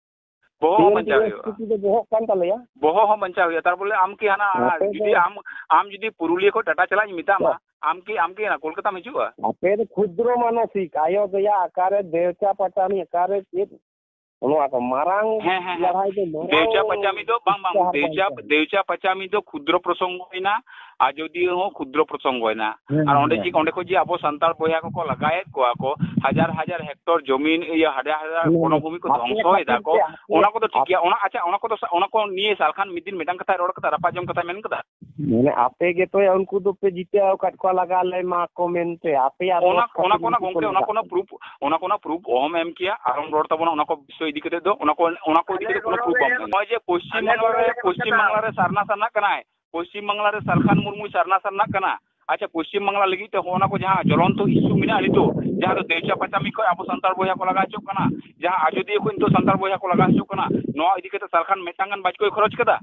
ᱵᱚᱦᱚᱜ ᱦᱚᱸ ᱵᱟᱧᱪᱟᱣ ᱦᱩᱭᱩᱜᱼᱟ᱾ T N T S P ᱫᱚ ᱵᱚᱦᱚᱜ ᱠᱟᱱ ᱛᱟᱞᱮᱭᱟ᱾ ᱵᱚᱦᱚᱜ ᱦᱚᱸ ᱵᱟᱧᱪᱟᱣ ᱦᱩᱭᱩᱜᱼᱟ᱾ ᱛᱟᱨᱯᱚᱨᱮ ᱟᱢ ᱠᱤ ᱦᱟᱱᱟ, ᱟᱯᱮ ᱫᱚ ᱡᱩᱫᱤ ᱟᱢ, ᱟᱢ ᱡᱩᱫᱤ ᱯᱩᱨᱩᱞᱤᱭᱟᱹ ᱠᱷᱚᱱ ᱴᱟᱴᱟ ᱪᱟᱞᱟᱜ ᱤᱧ ᱢᱮᱛᱟᱢᱟ, ᱪᱮᱫ? ᱟᱢ ᱠᱤ, ᱟᱢ ᱠᱤ ᱦᱟᱱᱟ ᱠᱳᱞᱠᱟᱛᱟᱢ ᱦᱤᱡᱩᱜᱼᱟ? ᱟᱯᱮ ᱫᱚ ᱠᱷᱩᱫᱨᱚ ᱢᱟᱱᱚᱥᱤᱠ, ᱟᱭᱳ ᱫᱚᱭᱟ ᱚᱠᱟᱨᱮ, ᱫᱮᱣᱪᱟ ᱯᱟᱪᱟᱢᱤ ᱚᱠᱟᱨᱮ, ᱪᱮᱫ? ᱱᱚᱣᱟ ᱠᱚ ᱢᱟᱨᱟᱝ ᱦᱮᱸ, ᱦᱮᱸ, ᱦᱮᱸ᱾ ᱞᱟᱹᱲᱦᱟᱹᱭ ᱫᱚ ᱢᱟᱨᱟᱝ ᱫᱮᱣᱪᱟ ᱯᱟᱪᱟᱢᱤ ᱫᱚ ᱵᱟᱝ, ᱵᱟᱝ, ᱤᱛᱤᱦᱟᱥ ᱫᱮᱣᱪᱟ, ᱵᱟᱧᱪᱟᱣ᱾ ᱫᱮᱣᱪᱟ ᱯᱟᱪᱟᱢᱤ ᱫᱚ ᱠᱷᱩᱫᱨᱚ ᱯᱨᱚᱥᱚᱝᱜᱚᱭᱮᱱᱟ, ᱟᱡᱚᱫᱤᱭᱟᱹ ᱦᱚᱸ ᱠᱷᱩᱫᱨᱚ ᱯᱨᱚᱥᱚᱝᱜᱚᱭᱮᱱᱟ᱾ ᱦᱮᱸ, ᱟᱨ ᱚᱸᱰᱮ ᱦᱮᱸ᱾ ᱪᱮᱫ, ᱚᱸᱰᱮ ᱠᱷᱚᱱ ᱡᱮ ᱟᱵᱚ ᱥᱟᱱᱛᱟᱲ ᱵᱚᱭᱦᱟ ᱠᱚᱠᱚ ᱞᱟᱜᱟᱭᱮᱫ ᱠᱚᱣᱟ ᱠᱚ, ᱦᱟᱡᱟᱨ ᱦᱟᱡᱟᱨ ᱦᱮᱠᱴᱚᱨ ᱡᱚᱢᱤᱱ, ᱤᱭᱟᱹ, ᱦᱟᱡᱟᱨ ᱦᱟᱡᱟᱨ ᱦᱮᱸ, ᱦᱮᱸ᱾ ᱵᱚᱱᱚᱵᱷᱩᱢᱤ ᱠᱚ ᱟᱯᱮ ᱫᱷᱚᱝᱥᱚᱭᱮᱫᱟ ᱠᱷᱟᱹᱛᱤᱨ ᱠᱚ, ᱛᱮ, ᱟᱯᱮ, ᱚᱱᱟ ᱠᱚᱫᱚ ᱴᱷᱤᱠ ᱟᱯ- ᱜᱮᱭᱟ᱾ ᱚᱱᱟ, ᱟᱪᱪᱷᱟ, ᱚᱱᱟ ᱠᱚᱫᱚ ᱥᱟ-, ᱚᱱᱟ ᱠᱚ ᱱᱤᱭᱮ ᱥᱟᱞᱠᱷᱟᱱ ᱢᱤᱫ ᱫᱤᱱ ᱢᱤᱫᱴᱟᱝ ᱠᱟᱛᱷᱟᱭ ᱨᱚᱲ ᱠᱟᱫᱟ, ᱨᱟᱯᱟᱜ ᱡᱚᱢ ᱠᱟᱛᱷᱟ ᱢᱮᱱ ᱠᱟᱫᱟ? ᱢᱟᱱᱮ ᱟᱯᱮ ᱜᱮᱛᱚᱭᱟ ᱩᱱᱠᱩ ᱫᱚᱯᱮ ᱡᱤᱛᱟᱹᱣ ᱟᱠᱟᱫ ᱠᱚᱣᱟ ᱞᱟᱜᱟ ᱞᱮ ᱮᱢᱟ ᱠᱚ ᱢᱮᱱᱛᱮ, ᱟᱯᱮᱭᱟᱜ ᱚᱱᱟ, ᱫᱚᱥ ᱚᱱᱟ ᱠᱷᱟᱹᱛᱤᱨ ᱠᱚ ᱚᱱᱟ ᱩᱱᱠᱩ ᱠᱚ ᱜᱚᱝᱠᱮ, ᱚᱱᱟ ᱞᱟᱜᱟᱜ ᱠᱚ ᱚᱱᱟ ᱠᱟᱱᱟ᱾ ᱯᱨᱩᱯᱷ, ᱚᱱᱟ ᱠᱚ ᱚᱱᱟ ᱯᱨᱩᱯᱷ ᱚᱦᱚᱢ ᱮᱢ ᱠᱮᱭᱟ, ᱟᱨᱚᱢ ᱨᱚᱲ ᱛᱟᱵᱚᱱᱟ ᱚᱱᱟ ᱠᱚ ᱵᱤᱥᱚᱭ ᱤᱫᱤ ᱠᱟᱛᱮ ᱫᱚ ᱚᱱᱟ ᱠᱚ, ᱚᱱᱟ ᱠᱚ ᱤᱫᱤ ᱠᱟᱛᱮ ᱠᱳᱱᱳ ᱯᱨᱩᱯᱷ ᱵᱟᱝ ᱛᱟᱦᱮᱱᱟ᱾ ᱱᱚᱜᱼᱚᱭ ᱡᱮ ᱯᱚᱥᱪᱤᱢ ᱵᱟᱝᱞᱟ ᱨᱮ, ᱯᱚᱥᱪᱤᱢ ᱵᱟᱝᱞᱟ ᱨᱮ ᱥᱟᱨᱱᱟ ᱥᱟᱨᱱᱟᱜ ᱠᱟᱱᱟᱭ, ᱯᱚᱥᱪᱤᱢ ᱵᱟᱝᱞᱟ ᱨᱮ ᱥᱟᱞᱠᱷᱟᱱ ᱢᱩᱨᱢᱩᱭ ᱥᱟᱨᱱᱟ ᱥᱟᱨᱱᱟᱜ ᱠᱟᱱᱟ᱾ ᱟᱪᱪᱷᱟ, ᱯᱚᱥᱪᱤᱢ ᱵᱟᱝᱞᱟ ᱞᱟᱹᱜᱤᱫ ᱛᱮ ᱦᱚᱸᱜᱼᱚ ᱱᱟ ᱠᱚ ᱡᱟᱦᱟᱸ ᱡᱚᱞᱚᱱᱛᱚ ᱤᱥᱩ ᱢᱮᱱᱟᱜᱼᱟ ᱱᱤᱛᱚᱜ, ᱡᱟᱦᱟᱸ ᱫᱚ ᱫᱮᱣᱪᱟ ᱯᱟᱪᱟᱢᱤ ᱠᱷᱚᱱ ᱟᱵᱚ ᱥᱟᱱᱛᱟᱲ ᱵᱚᱭᱦᱟ ᱠᱚ ᱞᱟᱜᱟ ᱦᱚᱪᱚᱜ ᱠᱟᱱᱟ, ᱡᱟᱦᱟᱸ ᱟᱡᱚᱫᱤᱭᱟᱹ ᱠᱷᱚᱱ ᱱᱤᱛᱚᱜ ᱥᱟᱱᱛᱟᱲ ᱵᱚᱭᱦᱟ ᱠᱚ ᱞᱟᱜᱟ ᱦᱚᱪᱚᱜ ᱠᱟᱱᱟ, ᱱᱚᱣᱟ ᱤᱫᱤ ᱠᱟᱛᱮ ᱥᱟᱞᱠᱷᱟᱱ ᱢᱤᱫᱴᱟᱝ ᱜᱟᱱ ᱵᱟᱪᱠᱚᱭ ᱠᱷᱚᱨᱚᱪ ᱠᱟᱫᱟ?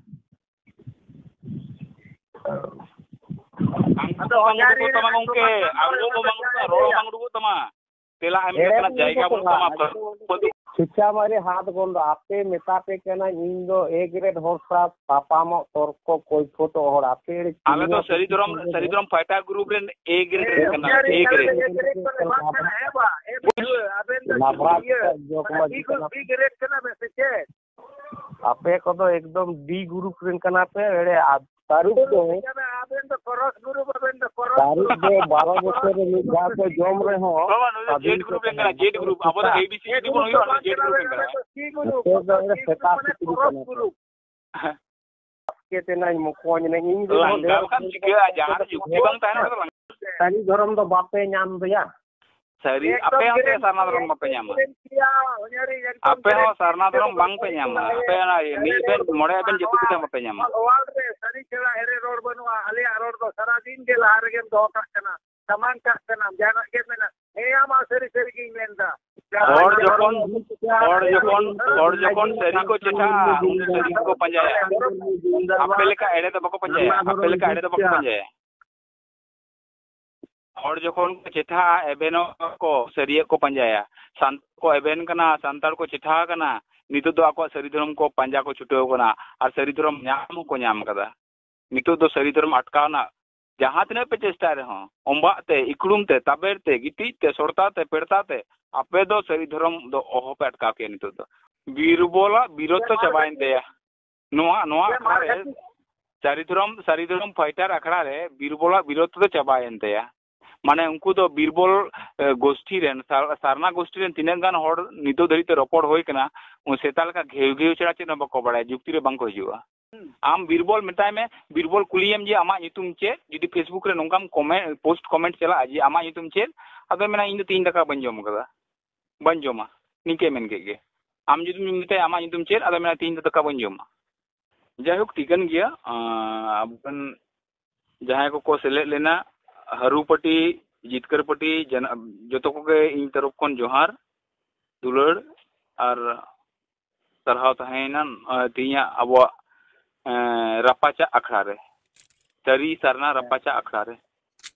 ᱟᱢ ᱟᱫᱚ ᱠᱚ ᱵᱟᱝ ᱚᱱᱟ ᱩᱰᱩᱠᱚᱜ ᱛᱟᱢᱟ ᱨᱮᱱᱟᱜ ᱜᱚᱝᱠᱮ, ᱟᱢ ᱠᱚ ᱵᱟᱝ ᱩᱰᱩᱠᱚᱜ ᱛᱟᱢᱟ, ᱨᱚᱲ ᱦᱚᱸ ᱵᱟᱝ ᱩᱰᱩᱠᱚᱜ ᱛᱟᱢᱟ᱾ ᱛᱮᱞᱟ ᱮᱢ ᱨᱮᱱᱟᱜ ᱡᱟᱭᱜᱟ ᱵᱟᱹᱱᱩᱜ ᱛᱟᱢᱟ᱾ ᱥᱤᱪᱪᱷᱟ ᱢᱟᱹᱨᱤ ᱦᱟᱛ ᱜᱚᱱᱰ, ᱟᱯᱮ ᱢᱮᱛᱟ ᱯᱮ ᱠᱟᱱᱟ, ᱤᱧ ᱫᱚ ᱮ ᱜᱨᱮᱰ ᱦᱚᱲ ᱥᱟᱶ ᱛᱟᱯᱟᱢᱚᱜ, ᱛᱚᱨᱠᱚ, ᱠᱚᱭᱯᱷᱚᱛᱚᱜ ᱦᱚᱲ, ᱟᱯᱮ ᱮᱲᱮ ᱟᱞᱮ ᱫᱚ ᱪᱤᱱᱤᱭᱟᱹ ᱥᱟᱹᱨᱤ ᱫᱷᱚᱨᱚᱢ, ᱥᱤᱥᱴᱮᱢ ᱥᱟᱹᱨᱤ ᱨᱮ ᱫᱷᱚᱨᱚᱢ ᱯᱷᱟᱭᱴᱟᱨ ᱜᱨᱩᱯ ᱨᱮᱱ ᱮ ᱜᱨᱮᱰ ᱨᱮᱱ ᱠᱟᱱᱟ, ᱮ ᱜᱨᱮᱰ᱾ ᱞᱟᱵᱽᱲᱟ ᱠᱟᱛᱮ ᱡᱚᱜᱽ ᱢᱟᱹᱡᱷᱤ ᱠᱟᱱᱟ ᱯᱮ᱾ ᱟᱯᱮ ᱠᱚᱫᱚ ᱮᱠᱫᱚᱢ ᱰᱤ ᱜᱨᱩᱯ ᱨᱮᱱ ᱠᱟᱱᱟ ᱯᱮ, ᱮᱲᱮ᱾ ᱟᱨ ᱛᱟᱹᱨᱩᱵ ᱫᱚ, ᱟᱵᱮᱱ ᱫᱚ ᱠᱚᱨᱚᱥ ᱜᱨᱩᱯ, ᱟᱵᱮᱱ ᱫᱚ ᱠᱚᱨᱚᱥ ᱛᱟᱹᱨᱩᱵ ᱫᱚ ᱵᱟᱨᱚ ᱵᱚᱪᱷᱚᱨ ᱨᱮ ᱢᱤᱫ ᱫᱷᱟᱣ ᱠᱚ ᱡᱚᱢ ᱨᱮᱦᱚᱸ ᱵᱟᱵᱟ, ᱱᱩᱭ ᱫᱚ ᱟᱹᱵᱤᱱ ᱡᱮᱰ ᱜᱨᱩᱯ ᱨᱮᱱ ᱠᱟᱱᱟ, ᱡᱮᱰ ᱜᱨᱩᱯ᱾ ᱟᱵᱚ ᱫᱚ ᱮ ᱵᱤ ᱥᱤ ᱡᱩᱫᱤ ᱵᱚᱱ ᱦᱩᱭᱩᱜᱼᱟ, ᱱᱩᱭ ᱫᱚ ᱡᱮᱰ ᱜᱨᱩᱯ ᱨᱮᱱ ᱠᱟᱱᱟ᱾ ᱱᱩᱭ ᱫᱚ ᱮᱲᱮ ᱥᱮᱛᱟ ᱥᱤᱠᱲᱤ ᱠᱟᱱᱟ ᱠᱚ᱾ ᱦᱮᱸ᱾ ᱪᱮᱫ ᱮᱱᱟᱧ ᱢᱚᱠᱚᱧ ᱮᱱᱟᱧ, ᱤᱧ ᱫᱚ ᱞᱟᱸᱜᱟ ᱰᱷᱮᱨ ᱞᱮᱠᱷᱟᱱ ᱪᱤᱠᱟᱹᱜᱼᱟ? ᱡᱟᱦᱟᱸ ᱨᱮ ᱡᱩᱠᱛᱤ ᱵᱟᱝ ᱛᱟᱦᱮᱱᱟ, ᱚᱸᱰᱮ ᱫᱚ ᱞᱟᱸᱜᱟ᱾ ᱥᱟᱹᱨᱤ ᱫᱷᱚᱨᱚᱢ ᱫᱚ ᱵᱟᱯᱮ ᱧᱟᱢ ᱫᱚᱭᱟ᱾ ᱥᱟᱹᱨᱤ, ᱟᱯᱮ ᱦᱚᱸ ᱥᱟᱨᱱᱟ ᱫᱷᱚᱨᱚᱢ ᱵᱟᱯᱮ ᱧᱟᱢᱟ᱾ ᱟᱯᱮ ᱦᱚᱸ ᱥᱟᱨᱱᱟ ᱫᱷᱚᱨᱚᱢ ᱵᱟᱝ ᱯᱮ ᱧᱟᱢᱟ᱾ ᱟᱯᱮ ᱚᱱᱟ ᱢᱤᱫ ᱵᱮᱱ ᱢᱚᱬᱮ ᱵᱮᱱ ᱡᱟᱹᱯᱤᱫ ᱠᱟᱛᱮ ᱦᱚᱸ ᱵᱟᱯᱮ ᱧᱟᱢᱟ᱾ ᱥᱟᱹᱨᱤ ᱪᱮᱲᱟ ᱮᱲᱮ ᱨᱚᱲ ᱵᱟᱹᱱᱩᱜᱼᱟ᱾ ᱟᱞᱮᱭᱟᱜ ᱨᱚᱲ ᱫᱚ ᱥᱟᱨᱟ ᱫᱤᱱ ᱜᱮ ᱞᱟᱦᱟ ᱨᱮᱜᱮᱢ ᱫᱚᱦᱚ ᱠᱟᱜ ᱠᱟᱱᱟ, ᱥᱟᱢᱟᱝ ᱠᱟᱜ ᱠᱟᱱᱟᱢ, ᱡᱟᱦᱟᱱᱟᱜ ᱜᱮ ᱢᱮᱱᱟ᱾ ᱦᱮᱸᱭᱟ, ᱢᱟ ᱥᱟᱹᱨᱤ ᱥᱟᱹᱨᱤ ᱜᱤᱧ ᱢᱮᱱᱫᱟ᱾ ᱦᱚᱲ ᱡᱚᱠᱷᱚᱱ, ᱦᱚᱲ ᱡᱚᱠᱷᱚᱱ, ᱦᱚᱲ ᱡᱚᱠᱷᱚᱱ ᱥᱟᱹᱨᱤ ᱠᱚ ᱪᱮᱴᱷᱟᱜᱼᱟ, ᱩᱱ ᱫᱚ ᱥᱟᱹᱨᱤ ᱜᱮᱠᱚ ᱯᱟᱸᱡᱟᱭᱟ᱾ ᱟᱯᱮ ᱞᱮᱠᱟ ᱮᱲᱮ ᱫᱚ ᱵᱟᱠᱚ ᱯᱟᱸᱡᱟᱭᱟ, ᱟᱯᱮ ᱞᱮᱠᱟ ᱮᱲᱮ ᱫᱚ ᱵᱟᱠᱚ ᱯᱟᱸᱡᱟᱭᱟ᱾ ᱦᱚᱲ ᱡᱚᱠᱷᱚᱱ ᱠᱚ ᱪᱮᱴᱷᱟᱜᱼᱟ, ᱮᱵᱷᱮᱱᱚᱜ ᱠᱚ, ᱥᱟᱹᱨᱤᱭᱟᱜ ᱠᱚ ᱯᱟᱸᱡᱟᱭᱟ᱾ ᱥᱟᱱᱛᱟᱲ ᱠᱚ ᱮᱵᱷᱮᱱ ᱠᱟᱱᱟ, ᱥᱟᱱᱛᱟᱲ ᱠᱚ ᱪᱮᱴᱷᱟ ᱟᱠᱟᱱᱟ, ᱱᱤᱛᱚᱜ ᱫᱚ ᱟᱠᱚᱣᱟᱜ ᱥᱟᱹᱨᱤ ᱫᱷᱚᱨᱚᱢ ᱠᱚ ᱯᱟᱸᱡᱟ ᱠᱚ ᱪᱷᱩᱴᱟᱹᱣ ᱠᱟᱱᱟ, ᱟᱨ ᱥᱟᱹᱨᱤ ᱫᱷᱚᱨᱚᱢ ᱧᱟᱢ ᱦᱚᱸᱠᱚ ᱧᱟᱢ ᱠᱟᱫᱟ᱾ ᱱᱤᱛᱚᱜ ᱫᱚ ᱥᱟᱹᱨᱤ ᱫᱷᱚᱨᱚᱢ ᱟᱴᱠᱟᱣ ᱨᱮᱱᱟᱜ ᱡᱟᱦᱟᱸ ᱛᱤᱱᱟᱹᱜ ᱯᱮ ᱪᱮᱥᱴᱟᱭ ᱨᱮᱦᱚᱸ, ᱚᱢᱵᱟᱜ ᱛᱮ, ᱤᱠᱲᱩᱢ ᱛᱮ, ᱛᱟᱵᱮᱨ ᱛᱮ, ᱜᱤᱛᱤᱡ ᱛᱮ, ᱥᱚᱲᱛᱟ ᱛᱮ, ᱯᱮᱲᱛᱟ ᱛᱮ, ᱟᱯᱮ ᱫᱚ ᱥᱟᱹᱨᱤ ᱫᱷᱚᱨᱚᱢ ᱫᱚ ᱚᱦᱚᱯᱮ ᱟᱴᱠᱟᱣ ᱠᱮᱭᱟ ᱱᱤᱛᱚᱜ ᱫᱚ᱾ ᱵᱤᱨᱵᱚᱞᱟᱜ ᱵᱤᱨᱚᱛ ᱫᱚ ᱪᱟᱵᱟᱭᱮᱱ ᱛᱟᱭᱟ᱾ ᱱᱚᱣᱟ, ᱱᱚᱣᱟ ᱟᱠᱷᱲᱟ ᱨᱮ ᱥᱟᱹᱨᱤ ᱫᱷᱚᱨᱚᱢ, ᱥᱟᱹᱨᱤ ᱫᱷᱚᱨᱚᱢ ᱯᱷᱟᱭᱴᱟᱨ ᱟᱠᱷᱲᱟ ᱨᱮ ᱵᱤᱨᱵᱚᱞᱟᱜ ᱵᱤᱨᱚᱛ ᱫᱚ ᱪᱟᱵᱟᱭᱮᱱ ᱛᱟᱭᱟ᱾ ᱢᱟᱱᱮ ᱩᱱᱠᱩ ᱫᱚ ᱵᱤᱨᱵᱚᱞ, ᱮ, ᱜᱳᱥᱴᱷᱤ ᱨᱮᱱ, ᱥᱟᱨ-, ᱥᱟᱨᱱᱟ ᱜᱳᱥᱴᱷᱤ ᱨᱮᱱ ᱛᱤᱱᱟᱹᱜ ᱜᱟᱱ ᱦᱚᱲ ᱱᱤᱛᱚᱜ ᱫᱷᱟᱹᱨᱤᱡ ᱛᱮ ᱨᱚᱯᱚᱲ ᱦᱩᱭ ᱠᱟᱱᱟ, ᱩᱱ ᱥᱮᱛᱟ ᱞᱮᱠᱟ ᱜᱷᱮᱣ ᱜᱷᱮᱣ ᱪᱷᱟᱲᱟ ᱪᱮᱫ ᱦᱚᱸ ᱵᱟᱠᱚ ᱵᱟᱲᱟᱭᱟ, ᱡᱩᱠᱛᱤ ᱨᱮ ᱵᱟᱝ ᱠᱚ ᱦᱤᱡᱩᱜᱼᱟ᱾ ᱦᱩᱸ᱾ ᱟᱢ ᱵᱤᱨᱵᱚᱞ ᱢᱮᱛᱟᱭ ᱢᱮ, ᱵᱤᱨᱵᱚᱞ ᱠᱩᱞᱤᱭᱮᱢ ᱡᱮ ᱟᱢᱟᱜ ᱧᱩᱛᱩᱢ ᱪᱮᱫ? ᱡᱩᱫᱤ Facebook ᱨᱮ ᱱᱚᱝᱠᱟᱢ comment, post comment ᱪᱟᱞᱟᱜᱼᱟ ᱡᱮ ᱟᱢᱟᱜ ᱧᱩᱛᱩᱢ ᱪᱮᱫ, ᱟᱫᱚᱭ ᱢᱮᱱᱟ, "ᱤᱧ ᱫᱚ ᱛᱮᱦᱤᱧ ᱫᱟᱠᱟ ᱵᱟᱹᱧ ᱡᱚᱢ ᱠᱟᱫᱟ, ᱵᱟᱹᱧ ᱡᱚᱢᱟ", ᱱᱤᱝᱠᱟᱹᱭ ᱢᱮᱱ ᱠᱮᱫ ᱜᱮ᱾ ᱟᱢ ᱡᱩᱫᱤᱢ ᱢᱮᱛᱟᱭᱟ ᱟᱢᱟᱜ ᱧᱩᱛᱩᱢ ᱪᱮᱫ, ᱟᱫᱚ ᱢᱮᱱᱟ ᱛᱮᱦᱮᱧ ᱫᱚ ᱫᱟᱠᱟ ᱵᱟᱹᱧ ᱡᱚᱢᱟ᱾ ᱡᱟᱭᱦᱳᱠ, ᱴᱷᱤᱠᱟᱹᱱ ᱜᱮᱭᱟ᱾ ᱟᱵᱚᱨᱮᱱ ᱡᱟᱦᱟᱸᱭ ᱠᱚᱠᱚ ᱥᱮᱞᱮᱫ ᱞᱮᱱᱟ, ᱦᱟᱹᱨᱩ ᱯᱟᱹᱴᱤ, ᱡᱤᱛᱠᱟᱹᱨ ᱯᱟᱹᱴᱤ, ᱡᱚᱛᱚ ᱠᱚᱜᱮ ᱤᱧ ᱛᱚᱨᱚᱯ ᱠᱷᱚᱱ ᱡᱚᱦᱟᱨ, ᱫᱩᱞᱟᱹᱲ ᱟᱨ ᱥᱟᱨᱦᱟᱣ ᱛᱟᱦᱮᱸᱭᱮᱱᱟ ᱛᱮᱦᱮᱧᱟᱜ ᱟᱵᱚᱣᱟᱜ ᱨᱟᱯᱟᱪᱟᱜ ᱟᱠᱷᱲᱟ ᱨᱮ, ᱥᱟᱹᱨᱤ ᱥᱟᱨᱱᱟ ᱨᱟᱯᱟᱪᱟᱜ ᱟᱠᱷᱲᱟ ᱨᱮ᱾